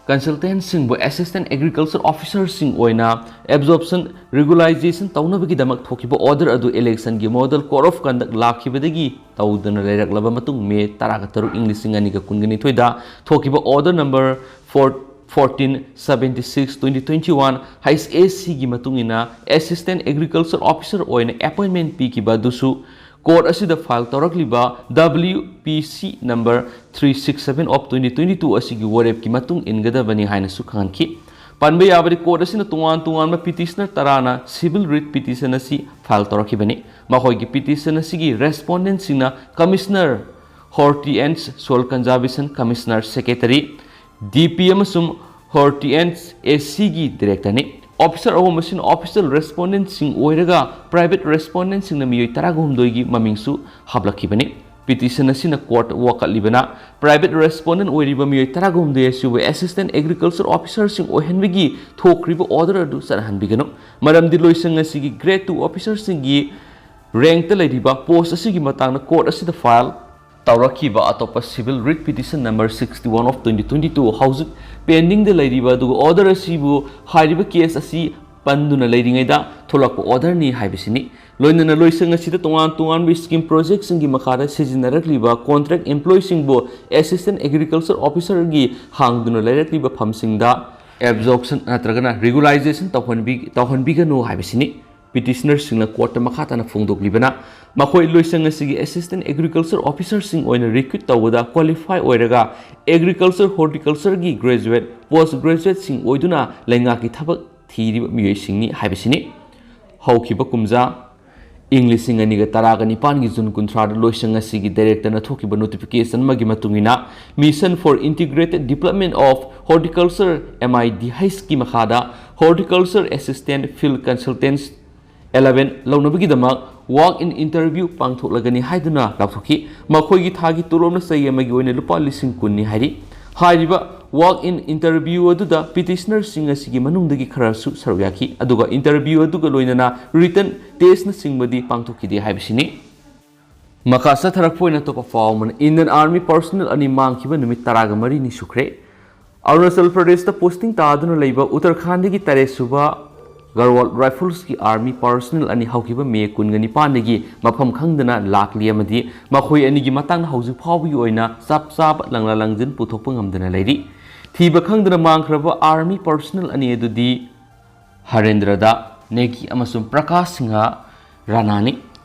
Consultantꯁꯤꯡꯕꯨ Assistant Agriculture Officerꯁꯤꯡ ꯑꯣꯏꯅ absorption regularization ꯇꯧꯅꯕꯒꯤꯗꯃꯛ ꯊꯣꯛꯈꯤꯕ order ꯑꯗꯨ electionꯒꯤ Model Code of Conduct ꯂꯥꯛꯈꯤꯕꯗꯒꯤ ꯇꯧꯗꯅ ꯂꯩꯔꯛꯂꯕ ꯃꯇꯨꯡ, ꯃꯦ ꯇꯔꯥꯒ ꯇꯔꯨꯛ ꯏꯪ ꯂꯤꯁꯤꯡ ꯑꯅꯤꯒ ꯀꯨꯟꯒ ꯅꯤꯊꯣꯏꯗ ꯊꯣꯛꯈꯤꯕ order number four fourteen seventy six twenty twenty one H A Cꯒꯤ ꯃꯇꯨꯡ ꯏꯟꯅ Assistant Agriculture Officer ꯑꯣꯏꯅ appointment ꯄꯤꯈꯤꯕ ꯑꯗꯨꯁꯨ ꯀꯣꯔꯠ ꯑꯁꯤꯗ file ꯇꯧꯔꯛꯂꯤꯕ W P C number three six seven of twenty twenty two ꯑꯁꯤꯒꯤ ꯋꯥꯔꯦꯞꯀꯤ ꯃꯇꯨꯡ ꯏꯟꯒꯗꯕꯅꯤ ꯍꯥꯏꯅꯁꯨ ꯈꯪꯍꯟꯈꯤ꯫ ꯄꯟꯕ ꯌꯥꯕꯗꯤ, ꯀꯣꯔꯠ ꯑꯁꯤꯅ ꯇꯣꯉꯥꯟ ꯇꯣꯉꯥꯟꯕ ꯄꯤꯇꯤꯁꯅꯔ ꯇꯔꯥꯅ civil writ petition ꯑꯁꯤ ꯐꯥꯏꯜ ꯇꯧꯔꯛꯈꯤꯕꯅꯤ꯫ ꯃꯈꯣꯏꯒꯤ ꯄꯤꯇꯤꯁꯟ ꯑꯁꯤꯒꯤ ꯔꯦꯁꯄꯣꯟꯗꯦꯟꯠꯁꯤꯡꯅ Commissioner Horti and Soil Conservation, Commissioner Secretary, D P ꯑꯃꯁꯨꯡ Horti and A Cꯒꯤ ꯗꯥꯏꯔꯦꯛꯇꯔꯅꯤ꯫ ꯑꯣꯐꯤꯁꯔ ꯑꯍꯨꯝ ꯑꯁꯤꯅ ꯑꯣꯐꯤꯁꯤꯌꯦꯜ ꯔꯦꯁꯄꯣꯟꯗꯦꯟꯠꯁꯤꯡ ꯑꯣꯏꯔꯒ, ꯄ꯭ꯔꯥꯏꯚꯦꯠ ꯔꯦꯁꯄꯣꯟꯗꯦꯟꯠꯁꯤꯡꯅ ꯃꯤꯑꯣꯏ ꯇꯔꯥꯒ ꯍꯨꯝꯗꯣꯏꯒꯤ ꯃꯃꯤꯡꯁꯨ ꯍꯥꯞꯂꯛꯈꯤꯕꯅꯤ꯫ ꯄꯤꯇꯤꯁꯟ ꯑꯁꯤꯅ ꯀꯣꯔꯠ ꯋꯥꯀꯠꯂꯤꯕꯅ ꯄ꯭ꯔꯥꯏꯚꯦꯠ ꯔꯦꯁꯄꯣꯟꯗꯦꯟꯠ ꯑꯣꯏꯔꯤꯕ ꯃꯤꯑꯣꯏ ꯇꯔꯥꯒ ꯍꯨꯝꯗꯣꯏ ꯑꯁꯤꯕꯨ Assistant Agriculture Officerꯁꯤꯡ ꯑꯣꯏꯍꯟꯕꯒꯤ ꯊꯣꯛꯈ꯭ꯔꯤꯕ order ꯑꯗꯨ ꯆꯠꯅꯍꯟꯕꯤꯒꯅꯨ, ꯃꯔꯝꯗꯤ ꯂꯣꯏꯁꯪ ꯑꯁꯤꯒꯤ Grade two officerꯁꯤꯡꯒꯤ ꯔꯦꯡꯛꯇ ꯂꯩꯔꯤꯕ ꯄꯣꯁ ꯑꯁꯤꯒꯤ ꯃꯇꯥꯡꯗ ꯀꯣꯔꯠ ꯑꯁꯤꯗ ꯐꯥꯏꯜ ꯇꯧꯔꯛꯈꯤꯕ ꯑꯇꯣꯞꯄ civil writ petition number sixty one of twenty twenty two ꯍꯧꯖꯤꯛ pendingꯗ ꯂꯩꯔꯤꯕ, ꯑꯗꯨꯒ order ꯑꯁꯤꯕꯨ ꯍꯥꯏꯔꯤꯕ case ꯑꯁꯤ ꯄꯟꯗꯨꯅ ꯂꯩꯔꯤꯉꯩꯗ ꯊꯣꯛꯂꯛꯄ orderꯅꯤ ꯍꯥꯏꯕꯁꯤꯅꯤ꯫ ꯂꯣꯏꯅꯅ ꯂꯣꯏꯁꯪ ꯑꯁꯤꯗ ꯇꯣꯉꯥꯟ ꯇꯣꯉꯥꯟꯕ scheme projectꯁꯤꯡꯒꯤ ꯃꯈꯥꯗ ꯁꯤꯖꯤꯟꯅꯔꯛꯂꯤꯕ contract employeeꯁꯤꯡꯕꯨ Assistant Agriculture Officerꯒꯤ ꯍꯥꯡꯗꯨꯅ ꯂꯩꯔꯛꯂꯤꯕ ꯐꯝꯁꯤꯡꯗ absorption ꯅꯠꯇ꯭ꯔꯒꯅ regularization ꯇꯧꯍꯟꯕꯤ-, ꯇꯧꯍꯟꯕꯤꯒꯅꯨ ꯍꯥꯏꯕꯁꯤꯅꯤ꯫ ꯄꯤꯇꯤꯁꯅꯔꯁꯤꯡꯅ ꯀꯣꯔꯠꯇ ꯃꯈꯥ ꯇꯥꯅ ꯐꯣꯡꯗꯣꯛꯂꯤꯕꯅ, ꯃꯈꯣꯏ ꯂꯣꯏꯁꯪ ꯑꯁꯤꯒꯤ Assistant Agriculture Officerꯁꯤꯡ ꯑꯣꯏꯅ recruit ꯇꯧꯕꯗ qualify ꯑꯣꯏꯔꯒ Agriculture, Horticultureꯒꯤ graduate, post graduateꯁꯤꯡ ꯑꯣꯏꯗꯨꯅ ꯂꯩꯉꯥꯛꯀꯤ ꯊꯕꯛ ꯊꯤꯔꯤꯕ ꯃꯤꯑꯣꯏꯁꯤꯡꯅꯤ ꯍꯥꯏꯕꯁꯤꯅꯤ꯫ ꯍꯧꯈꯤꯕ ꯀꯨꯝꯖꯥ ꯏꯪ ꯂꯤꯁꯤꯡ ꯑꯅꯤꯒ ꯇꯔꯥꯒ ꯅꯤꯄꯥꯟꯒꯤ ꯖꯨꯟ ꯀꯨꯟꯊ꯭ꯔꯥꯗ ꯂꯣꯏꯁꯪ ꯑꯁꯤꯒꯤ ꯗꯥꯏꯔꯦꯛꯇꯔꯅ ꯊꯣꯛꯈꯤꯕ ꯅꯣꯇꯤꯐꯤꯀꯦꯁꯟ ꯑꯃꯒꯤ ꯃꯇꯨꯡ ꯏꯟꯅ, Mission for Integrated Development of Horticulture, M I D H ꯀꯤ ꯃꯈꯥꯗ Horticulture Assistant Field Consultants eleven ꯂꯧꯅꯕꯒꯤꯗꯃꯛ walk-in interview ꯄꯥꯡꯊꯣꯛꯂꯒꯅꯤ ꯍꯥꯏꯗꯨꯅ ꯂꯥꯎꯊꯣꯛꯈꯤ꯫ ꯃꯈꯣꯏꯒꯤ ꯊꯥꯒꯤ ꯇꯣꯂꯣꯞꯅ ꯆꯍꯤ ꯑꯃꯒꯤ ꯑꯣꯏꯅ ꯂꯨꯄꯥ ꯂꯤꯁꯤꯡ ꯀꯨꯟꯅꯤ ꯍꯥꯏꯔꯤ꯫ ꯍꯥꯏꯔꯤꯕ walk-in interview ꯑꯗꯨꯗ ꯄꯤꯇꯤꯁꯅꯔꯁꯤꯡ ꯑꯁꯤꯒꯤ ꯃꯅꯨꯡꯗꯒꯤ ꯈꯔꯁꯨ ꯁꯔꯨꯛ ꯌꯥꯈꯤ, ꯑꯗꯨꯒ interview ꯑꯗꯨꯒ ꯂꯣꯏꯅꯅ written test-ꯅꯆꯤꯡꯕꯗꯤ ꯄꯥꯡꯊꯣꯛꯈꯤꯗꯦ ꯍꯥꯏꯕꯁꯤꯅꯤ꯫ ꯃꯈꯥ ꯆꯠꯊꯔꯛꯄ ꯑꯣꯏꯅ ꯑꯇꯣꯞꯄ ꯄꯥꯎ ꯑꯃꯅ, Indian Army personnel ꯑꯅꯤ ꯃꯥꯡꯈꯤꯕ ꯅꯨꯃꯤꯠ ꯇꯔꯥꯒ ꯃꯔꯤꯅꯤ ꯁꯨꯈ꯭ꯔꯦ꯫ ꯑꯔꯨꯅꯥꯆꯜ ꯄ꯭ꯔꯗꯦꯁꯇ posting ꯇꯥꯗꯨꯅ ꯂꯩꯕ ꯎꯠꯇꯔꯈꯥꯟꯗꯒꯤ ꯇꯔꯦꯠ ꯁꯨꯕ ꯒꯔꯋꯥꯜ ꯔꯥꯏꯐꯜꯁꯀꯤ Army personnel ꯑꯅꯤ ꯍꯧꯈꯤꯕ ꯃꯦ ꯀꯨꯟꯒ ꯅꯤꯄꯥꯟꯗꯒꯤ ꯃꯐꯝ ꯈꯪꯗꯅ ꯂꯥꯛꯂꯤ ꯑꯃꯗꯤ ꯃꯈꯣꯏ ꯑꯅꯤꯒꯤ ꯃꯇꯥꯡꯗ ꯍꯧꯖꯤꯛ ꯐꯥꯎꯕꯒꯤ ꯑꯣꯏꯅ ꯆꯞ ꯆꯥꯕ ꯂꯪꯂꯥ ꯂꯪꯖꯤꯟ ꯄꯨꯊꯣꯛꯄ ꯉꯝꯗꯅ ꯂꯩꯔꯤ꯫ ꯊꯤꯕ ꯈꯪꯗꯅ ꯃꯥꯡꯈ꯭ꯔꯕ Army personnel ꯑꯅꯤ ꯑꯗꯨꯗꯤ ꯍꯔꯦꯟꯗ꯭ꯔꯗ ꯅꯦꯒꯤ ꯑꯃꯁꯨꯡ ꯄ꯭ꯔꯀꯥꯁ ꯁꯤꯡꯍ ꯔꯥꯅꯥꯅꯤ꯫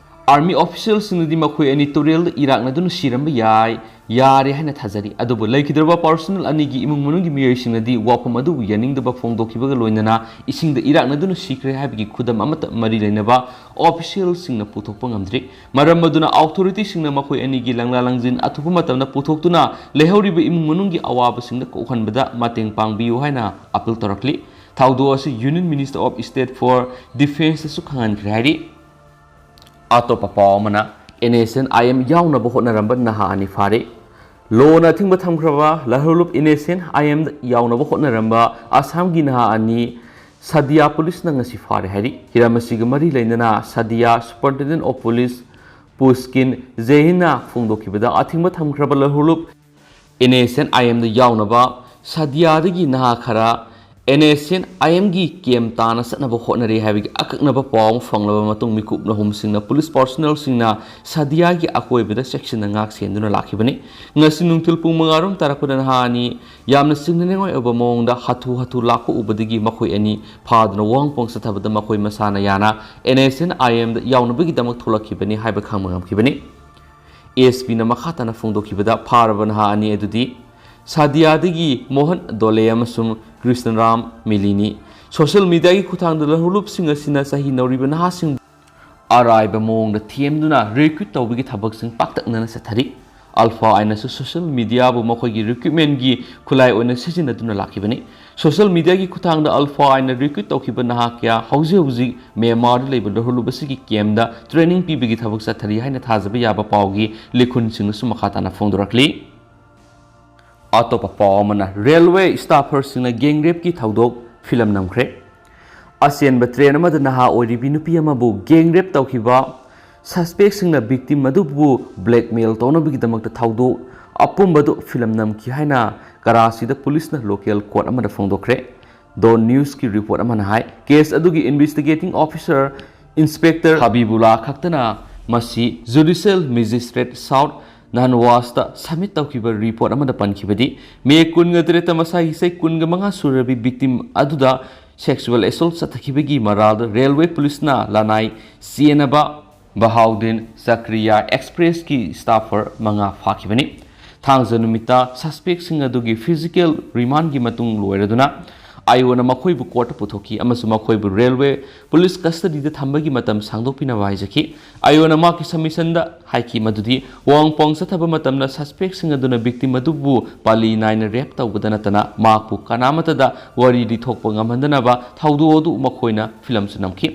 Army officialꯁꯤꯡꯅꯗꯤ ꯃꯈꯣꯏ ꯑꯅꯤ ꯇꯨꯔꯦꯜꯗ ꯏꯔꯥꯛꯅꯗꯨꯅ ꯁꯤꯔꯝꯕ ꯌꯥꯏ, ꯌꯥꯔꯦ ꯍꯥꯏꯅ ꯊꯥꯖꯔꯤ꯫ ꯑꯗꯨꯕꯨ ꯂꯩꯈꯤꯗ꯭ꯔꯕ personnel ꯑꯅꯤꯒꯤ ꯏꯃꯨꯡ ꯃꯅꯨꯡꯒꯤ ꯃꯤꯑꯣꯏꯁꯤꯡꯅꯗꯤ ꯋꯥꯐꯝ ꯑꯗꯨꯕꯨ ꯌꯥꯅꯤꯡꯗꯕ ꯐꯣꯡꯗꯣꯛꯈꯤꯕꯒ ꯂꯣꯏꯅꯅ ꯏꯁꯤꯡꯗ ꯏꯔꯥꯛꯅꯗꯨꯅ ꯁꯤꯈ꯭ꯔꯦ ꯍꯥꯏꯕꯒꯤ ꯈꯨꯗꯝ ꯑꯃꯠꯇ ꯃꯔꯤ ꯂꯩꯅꯕ officialꯁꯤꯡꯅ ꯄꯨꯊꯣꯛꯄ ꯉꯝꯗ꯭ꯔꯤ꯫ ꯃꯔꯝ ꯑꯗꯨꯅ authorityꯁꯤꯡꯅ ꯃꯈꯣꯏ ꯑꯅꯤꯒꯤ ꯂꯪꯂꯥ ꯂꯪꯖꯤꯟ ꯑꯊꯨꯕ ꯃꯇꯝꯗ ꯄꯨꯊꯣꯛꯇꯨꯅ ꯂꯩꯍꯧꯔꯤꯕ ꯏꯃꯨꯡ ꯃꯅꯨꯡꯒꯤ ꯑꯋꯥꯕꯁꯤꯡꯗ ꯀꯣꯛꯍꯟꯕꯗ ꯃꯇꯦꯡ ꯄꯥꯡꯕꯤꯌꯨ ꯍꯥꯏꯅ appeal ꯇꯧꯔꯛꯂꯤ꯫ ꯊꯧꯗꯣꯛ ꯑꯁꯤ Union Minister of State for Defenceꯇꯁꯨ ꯈꯪꯍꯟꯈ꯭ꯔꯦ ꯍꯥꯏꯔꯤ꯫ ꯑꯇꯣꯞꯄ ꯄꯥꯎ ꯑꯃꯅ, NSCN-IM ꯌꯥꯎꯅꯕ ꯍꯣꯠꯅꯔꯝꯕ ꯅꯍꯥ ꯑꯅꯤ ꯐꯥꯔꯦ꯫ Lawꯅ ꯑꯊꯤꯡꯕ ꯊꯝꯈ꯭ꯔꯕ ꯂꯍꯔꯨꯂꯨꯞ NSCN-IMꯗ ꯌꯥꯎꯅꯕ ꯍꯣꯠꯅꯔꯝꯕ ꯑꯁꯥꯝꯒꯤ ꯅꯍꯥ ꯑꯅꯤ ꯁꯥꯗꯤꯌꯥ ꯄꯨꯂꯤꯁꯅ ꯉꯁꯤ ꯐꯥꯔꯦ ꯍꯥꯏꯔꯤ꯫ ꯍꯤꯔꯝ ꯑꯁꯤꯒ ꯃꯔꯤ ꯂꯩꯅꯅ ꯁꯥꯗꯤꯌꯥ Superintendent of Police ꯄꯨꯁꯀꯤꯟ ꯖꯦꯍꯤꯟꯅ ꯐꯣꯡꯗꯣꯛꯈꯤꯕꯗ, ꯑꯊꯤꯡꯕ ꯊꯝꯈ꯭ꯔꯕ ꯂꯍꯔꯨꯂꯨꯞ NSCN-IMꯗ ꯌꯥꯎꯅꯕ ꯁꯥꯗꯤꯌꯥꯗꯒꯤ ꯅꯍꯥ ꯈꯔ NSCN-IMꯒꯤ camp ꯇꯥꯟꯅ ꯆꯠꯅꯕ ꯍꯣꯠꯅꯔꯤ ꯍꯥꯏꯕꯒꯤ ꯑꯀꯛꯅꯕ ꯄꯥꯎ ꯑꯃ ꯐꯪꯂꯕ ꯃꯇꯨꯡ, ꯃꯤꯀꯨꯞ ꯅꯍꯨꯝꯁꯤꯡꯅ ꯄꯨꯂꯤꯁ personnelꯁꯤꯡꯅ ꯁꯥꯗꯤꯌꯥꯒꯤ ꯑꯀꯣꯏꯕꯗ ꯆꯦꯛꯁꯤꯟꯅ ꯉꯥꯛ ꯁꯦꯟꯗꯨꯅ ꯂꯥꯛꯈꯤꯕꯅꯤ꯫ ꯉꯁꯤ ꯅꯨꯡꯊꯤꯜ ꯄꯨꯡ ꯃꯉꯥ ꯔꯣꯝ ꯇꯥꯔꯛꯄꯗ ꯅꯍꯥ ꯑꯅꯤ ꯌꯥꯝꯅ ꯆꯤꯡꯅꯅꯤꯡꯉꯥꯏ ꯑꯣꯏꯕ ꯃꯑꯣꯡꯗ ꯍꯥꯊꯨ ꯍꯥꯊꯨ ꯂꯥꯛꯄ ꯎꯕꯗꯒꯤ ꯃꯈꯣꯏ ꯑꯅꯤ ꯐꯥꯗꯨꯅ ꯋꯥꯍꯪ ꯄꯥꯎ ꯆꯠꯊꯕꯗ ꯃꯈꯣꯏ ꯃꯁꯥꯅ ꯌꯥꯅ NSCN-IMꯗ ꯌꯥꯎꯅꯕꯒꯤꯗꯃꯛ ꯊꯣꯛꯂꯛꯈꯤꯕꯅꯤ ꯍꯥꯏꯕ ꯈꯪꯕ ꯉꯝꯈꯤꯕꯅꯤ꯫ ASPꯅ ꯃꯈꯥ ꯇꯥꯅ ꯐꯣꯡꯗꯣꯛꯈꯤꯕꯗ, ꯐꯥꯔꯕ ꯅꯍꯥ ꯑꯅꯤ ꯑꯗꯨꯗꯤ ꯁꯥꯗꯤꯌꯥꯗꯒꯤ ꯃꯣꯍꯟ ꯗꯣꯂꯦ ꯑꯃꯁꯨꯡ ꯀ꯭ꯔꯤꯁꯅꯔꯥꯝ ꯃꯤꯂꯤꯅꯤ꯫ Social mediaꯒꯤ ꯈꯨꯠꯊꯥꯡꯗ ꯂꯍꯔꯨꯂꯨꯞꯁꯤꯡ ꯑꯁꯤꯅ ꯆꯍꯤ ꯅꯧꯔꯤꯕ ꯅꯍꯥꯁꯤꯡ ꯑꯔꯥꯏꯕ ꯃꯑꯣꯡꯗ ꯊꯦꯝꯗꯨꯅ ꯔꯤꯀ꯭ꯔꯨꯠ ꯇꯧꯕꯒꯤ ꯊꯕꯛꯁꯤꯡ ꯄꯥꯛꯇꯛꯅꯅ ꯆꯠꯊꯔꯤ꯫ ꯑꯜꯐꯥ ꯑꯥꯏꯅꯁꯨ ꯁꯣꯁꯤꯌꯦꯜ ꯃꯤꯗꯤꯌꯥꯕꯨ ꯃꯈꯣꯏꯒꯤ ꯔꯤꯀ꯭ꯔꯨꯠꯃꯦꯟꯒꯤ ꯈꯨꯠꯂꯥꯏ ꯑꯣꯏꯅ ꯁꯤꯖꯤꯟꯅꯗꯨꯅ ꯂꯥꯛꯈꯤꯕꯅꯤ꯫ ꯁꯣꯁꯤꯌꯦꯜ ꯃꯤꯗꯤꯌꯥꯒꯤ ꯈꯨꯠꯊꯥꯡꯗ ꯑꯜꯐꯥ ꯑꯥꯏꯅ ꯔꯤꯀ꯭ꯔꯨꯠ ꯇꯧꯈꯤꯕ ꯅꯍꯥ ꯀꯌꯥ ꯍꯧꯖꯤꯛ ꯍꯧꯖꯤꯛ ꯃ꯭ꯌꯥꯟꯃꯥꯔꯗ ꯂꯩꯕ ꯂꯣꯍꯔꯂꯨꯕꯁꯤꯒꯤ ꯀꯦꯝꯗ ꯇ꯭ꯔꯦꯅꯤꯡ ꯄꯤꯕꯒꯤ ꯊꯕꯛ ꯆꯠꯊꯔꯤ ꯍꯥꯏꯅ ꯊꯥꯖꯕ ꯌꯥꯕ ꯄꯥꯎꯒꯤ ꯂꯤꯈꯨꯟꯁꯤꯡꯅꯁꯨ ꯃꯈꯥ ꯇꯥꯅ ꯐꯣꯡꯗꯣꯔꯛꯂꯤ꯫ ꯑꯇꯣꯞꯄ ꯄꯥꯎ ꯑꯃꯅ, ꯔꯦꯜꯋꯦ ꯁ꯭ꯇꯥꯐꯔꯁꯤꯡꯅ ꯒꯦꯡ ꯔꯦꯞꯀꯤ ꯊꯧꯗꯣꯛ ꯐꯤꯂꯝ ꯅꯝꯈ꯭ꯔꯦ꯫ ꯑꯆꯦꯟꯕ ꯇ꯭ꯔꯦꯟ ꯑꯃꯗ ꯅꯍꯥ ꯑꯣꯏꯔꯤꯕꯤ ꯅꯨꯄꯤ ꯑꯃꯕꯨ ꯒꯦꯡ ꯔꯦꯞ ꯇꯧꯈꯤꯕ ꯁꯁꯄꯦꯛꯁꯤꯡꯅ ꯚꯤꯛꯇꯤꯝ ꯑꯗꯨꯕꯨ ꯕ꯭ꯂꯦꯛꯃꯦꯜ ꯇꯧꯅꯕꯒꯤꯗꯃꯛꯇ ꯊꯧꯗꯣꯛ ꯑꯄꯨꯝꯕꯗꯨ ꯐꯤꯂꯝ ꯅꯝꯈꯤ ꯍꯥꯏꯅ ꯀꯔꯥꯆꯤꯗ ꯄꯨꯂꯤꯁꯅ ꯂꯣꯀꯦꯜ ꯀꯣꯔꯠ ꯑꯃꯗ ꯐꯣꯡꯗꯣꯛꯈ꯭ꯔꯦ꯫ ꯗꯣꯟ ꯅ꯭ꯌꯨꯁꯀꯤ ꯔꯤꯄꯣꯔꯠ ꯑꯃꯅ ꯍꯥꯏ, ꯀꯦꯁ ꯑꯗꯨꯒꯤ ꯏꯟꯚꯦꯁꯇꯤꯒꯦꯇꯤꯡ ꯑꯣꯐꯤꯁꯥꯔ ꯏꯟꯁꯄꯦꯛꯇꯔ ꯍꯕꯤꯕꯨꯂꯥ ꯈꯛꯇꯅ ꯃꯁꯤ ꯖꯨꯗꯤꯁꯤꯌꯦꯜ ꯃꯦꯖꯤꯁꯇ꯭ꯔꯦꯠ ꯁꯥꯎꯠ ꯅꯥꯟꯋꯥꯁꯇ ꯁꯕꯃꯤꯠ ꯇꯧꯈꯤꯕ ꯔꯤꯄꯣꯔꯠ ꯑꯃꯗ ꯄꯟꯈꯤꯕꯗꯤ, ꯃꯦ ꯀꯨꯟꯒ ꯇꯔꯦꯠꯇ ꯃꯁꯥꯒꯤ ꯆꯍꯤ ꯀꯨꯟꯒ ꯃꯉꯥ ꯁꯨꯔꯕꯤ ꯚꯤꯛꯇꯤꯝ ꯑꯗꯨꯗ ꯁꯦꯛꯁꯨꯋꯦꯜ ꯑꯦꯁꯣꯜꯠ ꯆꯠꯊꯈꯤꯕꯒꯤ ꯃꯔꯥꯜꯗ ꯔꯦꯜꯋꯦ ꯄꯨꯂꯤꯁꯅ ꯂꯅꯥꯏ ꯆꯦꯟꯅꯕ ꯕꯍꯥꯎꯗꯤꯟ ꯆꯀ꯭ꯔꯤꯌꯥ ꯑꯦꯛꯁꯄ꯭ꯔꯦꯁꯀꯤ ꯁ꯭ꯇꯥꯐꯔ ꯃꯉꯥ ꯐꯥꯈꯤꯕꯅꯤ꯫ ꯊꯥꯡꯖ ꯅꯨꯃꯤꯠꯇ ꯁꯁꯄꯦꯛꯁꯤꯡ ꯑꯗꯨꯒꯤ ꯐꯤꯖꯤꯀꯦꯜ ꯔꯤꯃꯥꯟꯒꯤ ꯃꯇꯨꯡ ꯂꯣꯏꯔꯗꯨꯅ ꯑꯥꯏꯑꯣꯅ ꯃꯈꯣꯏꯕꯨ ꯀꯣꯔꯠꯇ ꯄꯨꯊꯣꯛꯈꯤ ꯑꯃꯁꯨꯡ ꯃꯈꯣꯏꯕꯨ ꯔꯦꯜꯋꯦ ꯄꯨꯂꯤꯁ ꯀꯁꯇꯗꯤꯗ ꯊꯝꯕꯒꯤ ꯃꯇꯝ ꯁꯥꯡꯗꯣꯛꯄꯤꯅꯕ ꯍꯥꯏꯖꯈꯤ꯫ ꯑꯥꯏꯑꯣꯅ ꯃꯍꯥꯛꯀꯤ ꯁꯕꯃꯤꯁꯟꯗ ꯍꯥꯏꯈꯤ ꯃꯗꯨꯗꯤ ꯋꯥꯍꯪ ꯄꯥꯎꯍꯪ ꯆꯠꯊꯕ ꯃꯇꯝꯗ ꯁꯁꯄꯦꯛꯁꯤꯡ ꯑꯗꯨꯅ ꯚꯤꯛꯇꯤꯝ ꯑꯗꯨꯕꯨ ꯄꯥꯂꯤ ꯅꯥꯏꯅ ꯔꯦꯞ ꯇꯧꯕꯗ ꯅꯠꯇꯅ ꯃꯍꯥꯛꯄꯨ ꯀꯅꯥꯃꯠꯇꯗ ꯋꯥꯔꯤ ꯂꯤꯊꯣꯛꯄ ꯉꯝꯍꯟꯗꯅꯕ ꯊꯧꯗꯣꯛ ꯑꯗꯨ ꯃꯈꯣꯏꯅ ꯐꯤꯂꯝꯁꯨ ꯅꯝꯈꯤ꯫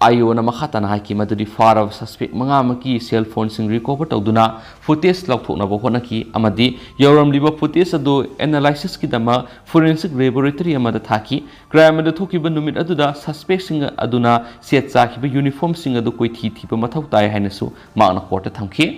ꯑꯥꯏꯑꯣꯅ ꯃꯈꯥ ꯇꯥꯅ ꯍꯥꯏꯈꯤ ꯃꯗꯨꯗꯤ ꯐꯥꯔꯕ ꯁꯁꯄꯦꯛ ꯃꯉꯥ ꯑꯃꯒꯤ ꯁꯦꯜ ꯐꯣꯟꯁꯤꯡ ꯔꯤꯀꯣꯚꯔ ꯇꯧꯗꯨꯅ ꯐꯨꯇꯦꯖ ꯂꯧꯊꯣꯛꯅꯕ ꯍꯣꯠꯅꯈꯤ ꯑꯃꯗꯤ ꯌꯧꯔꯝꯂꯤꯕ ꯐꯨꯇꯦꯖ ꯑꯗꯨ ꯑꯦꯅꯥꯂꯥꯏꯁꯤꯁꯀꯤꯗꯃꯛ ꯐꯣꯔꯦꯟꯁꯤꯛ ꯂꯦꯕꯣꯔꯦꯇꯔꯤ ꯑꯃꯗ ꯊꯥꯈꯤ꯫ ꯀ꯭ꯔꯥꯏꯝ ꯑꯗꯨ ꯊꯣꯛꯈꯤꯕ ꯅꯨꯃꯤꯠ ꯑꯗꯨꯗ ꯁꯁꯄꯦꯛꯁꯤꯡ ꯑꯗꯨꯅ ꯁꯦꯠ ꯆꯥꯈꯤꯕ ꯌꯨꯅꯤꯐꯣꯔꯝꯁꯤꯡ ꯑꯗꯨ ꯀꯣꯏꯊꯤ ꯊꯤꯕ ꯃꯊꯧ ꯇꯥꯏ ꯍꯥꯏꯅꯁꯨ ꯃꯍꯥꯛꯅ ꯀꯣꯔꯠꯇ ꯊꯝꯈꯤ꯫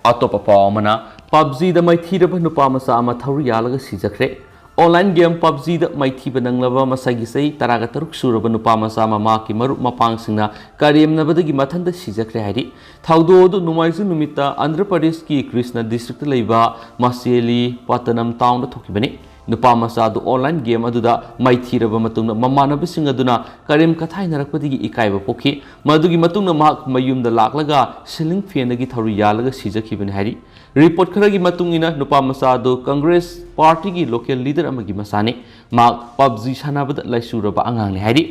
ꯑꯇꯣꯞꯄ ꯄꯥꯎ ꯑꯃꯅ, ꯄꯕꯖꯤꯗ ꯃꯥꯏꯊꯤꯔꯕ ꯅꯨꯄꯥ ꯃꯆꯥ ꯑꯃ ꯊꯧꯔꯤ ꯌꯥꯜꯂꯒ ꯁꯤꯖꯈ꯭ꯔꯦ꯫ ꯑꯣꯟꯂꯥꯏꯟ ꯒꯦꯝ ꯄꯕꯖꯤꯗ ꯃꯥꯏꯊꯤꯕ ꯅꯪꯂꯕ ꯃꯁꯥꯒꯤ ꯆꯍꯤ ꯇꯔꯥꯒ ꯇꯔꯨꯛ ꯁꯨꯔꯕ ꯅꯨꯄꯥ ꯃꯆꯥ ꯑꯃ ꯃꯍꯥꯛꯀꯤ ꯃꯔꯨꯞ ꯃꯄꯥꯡꯁꯤꯡꯅ ꯀꯔꯦꯝꯅꯕꯗꯒꯤ ꯃꯊꯟꯇ ꯁꯤꯖꯈ꯭ꯔꯦ ꯍꯥꯏꯔꯤ꯫ ꯊꯧꯗꯣꯛ ꯑꯗꯨ ꯅꯣꯡꯃꯥꯏꯖꯤꯡ ꯅꯨꯃꯤꯠꯇ ꯑꯟꯙ꯭ꯔ ꯄ꯭ꯔꯗꯦꯁꯀꯤ ꯀ꯭ꯔꯤꯁꯅ ꯗꯤꯁꯇ꯭ꯔꯤꯛꯇ ꯂꯩꯕ ꯃꯁꯦꯂꯤ ꯄꯇꯅꯝ ꯇꯥꯎꯟꯗ ꯊꯣꯛꯈꯤꯕꯅꯤ꯫ ꯅꯨꯄꯥ ꯃꯆꯥ ꯑꯗꯨ ꯑꯣꯟꯂꯥꯏꯟ ꯒꯦꯝ ꯑꯗꯨꯗ ꯃꯥꯏꯊꯤꯔꯕ ꯃꯇꯨꯡꯗ ꯃꯃꯥꯟꯅꯕꯁꯤꯡ ꯑꯗꯨꯅ ꯀꯔꯦꯝ ꯀꯊꯥꯏꯅꯔꯛꯄꯗꯒꯤ ꯏꯀꯥꯏꯕ ꯄꯣꯛꯈꯤ꯫ ꯃꯗꯨꯒꯤ ꯃꯇꯨꯡꯗ ꯃꯍꯥꯛ ꯃꯌꯨꯝꯗ ꯂꯥꯛꯂꯒ ꯁꯤꯂꯤꯡ ꯐꯦꯟꯗꯒꯤ ꯊꯧꯔꯤ ꯌꯥꯜꯂꯒ ꯁꯤꯖꯈꯤꯕꯅꯤ ꯍꯥꯏꯔꯤ꯫ ꯔꯤꯄꯣꯔꯠ ꯈꯔꯒꯤ ꯃꯇꯨꯡ ꯏꯟꯅ ꯅꯨꯄꯥ ꯃꯆꯥ ꯑꯗꯨ ꯀꯪꯒ꯭ꯔꯦꯁ ꯄꯥꯔꯇꯤꯒꯤ ꯂꯣꯀꯦꯜ ꯂꯤꯗꯔ ꯑꯃꯒꯤ ꯃꯆꯥꯅꯤ꯫ ꯃꯍꯥꯛ ꯄꯕꯖꯤ ꯁꯥꯟꯅꯕꯗ ꯂꯥꯏꯆꯨꯔꯕ ꯑꯉꯥꯡꯅꯤ ꯍꯥꯏꯔꯤ꯫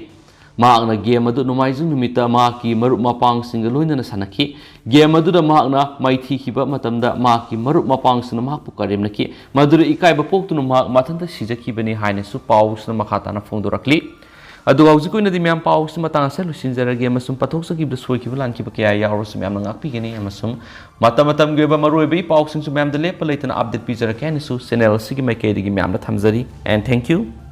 ꯃꯍꯥꯛꯅ ꯒꯦꯝ ꯑꯗꯨ ꯅꯣꯡꯃꯥꯏꯖꯤꯡ ꯅꯨꯃꯤꯠꯇ ꯃꯍꯥꯛꯀꯤ ꯃꯔꯨꯞ ꯃꯄꯥꯡꯁꯤꯡꯒ ꯂꯣꯏꯅꯅ ꯁꯥꯟꯅꯈꯤ꯫ ꯒꯦꯝ ꯑꯗꯨꯗ ꯃꯍꯥꯛꯅ ꯃꯥꯏꯊꯤꯈꯤꯕ ꯃꯇꯝꯗ ꯃꯍꯥꯛꯀꯤ ꯃꯔꯨꯞ ꯃꯄꯥꯡꯁꯤꯡꯅ ꯃꯍꯥꯛꯄꯨ ꯀꯔꯦꯝꯅꯈꯤ꯫ ꯃꯗꯨꯗ ꯏꯀꯥꯏꯕ ꯄꯣꯛꯇꯨꯅ ꯃꯍꯥꯛ ꯃꯊꯟꯇ ꯁꯤꯖꯈꯤꯕꯅꯤ ꯍꯥꯏꯅꯁꯨ ꯄꯥꯎꯁꯤꯅ ꯃꯈꯥ ꯇꯥꯅ ꯐꯣꯡꯗꯣꯔꯛꯂꯤ꯫ ꯑꯗꯨꯒ ꯍꯧꯖꯤꯛꯀꯤ ꯑꯣꯏꯅꯗꯤ ꯃꯌꯥꯝ ꯄꯥꯎꯁꯤ ꯃꯇꯥꯡ ꯑꯁꯤꯗ ꯂꯣꯏꯁꯤꯟꯖꯔꯒꯦ ꯑꯃꯁꯨꯡ ꯄꯊꯣꯛꯆꯈꯤꯕꯗ ꯁꯣꯏꯈꯤꯕ ꯂꯥꯟꯈꯤꯕ ꯀꯌꯥ ꯌꯥꯎꯔꯁꯨ ꯃꯌꯥꯝꯅ ꯉꯥꯛꯄꯤꯒꯅꯤ ꯑꯃꯁꯨꯡ ꯃꯇꯝ ꯃꯇꯝꯒꯤ ꯑꯣꯏꯕ ꯃꯔꯨꯑꯣꯏꯕ ꯏ ꯄꯥꯎꯁꯤꯡꯁꯨ ꯃꯌꯥꯝꯗ ꯂꯦꯞꯄ ꯂꯩꯇꯅ ꯑꯞꯗꯦꯠ ꯄꯤꯖꯔꯛꯀꯦ ꯍꯥꯏꯅꯁꯨ ꯆꯦꯅꯦꯜ ꯑꯁꯤꯒꯤ ꯃꯥꯏꯀꯩꯗꯒꯤ ꯃꯌꯥꯝꯗ ꯊꯝꯖꯔꯤ꯫ And thank you.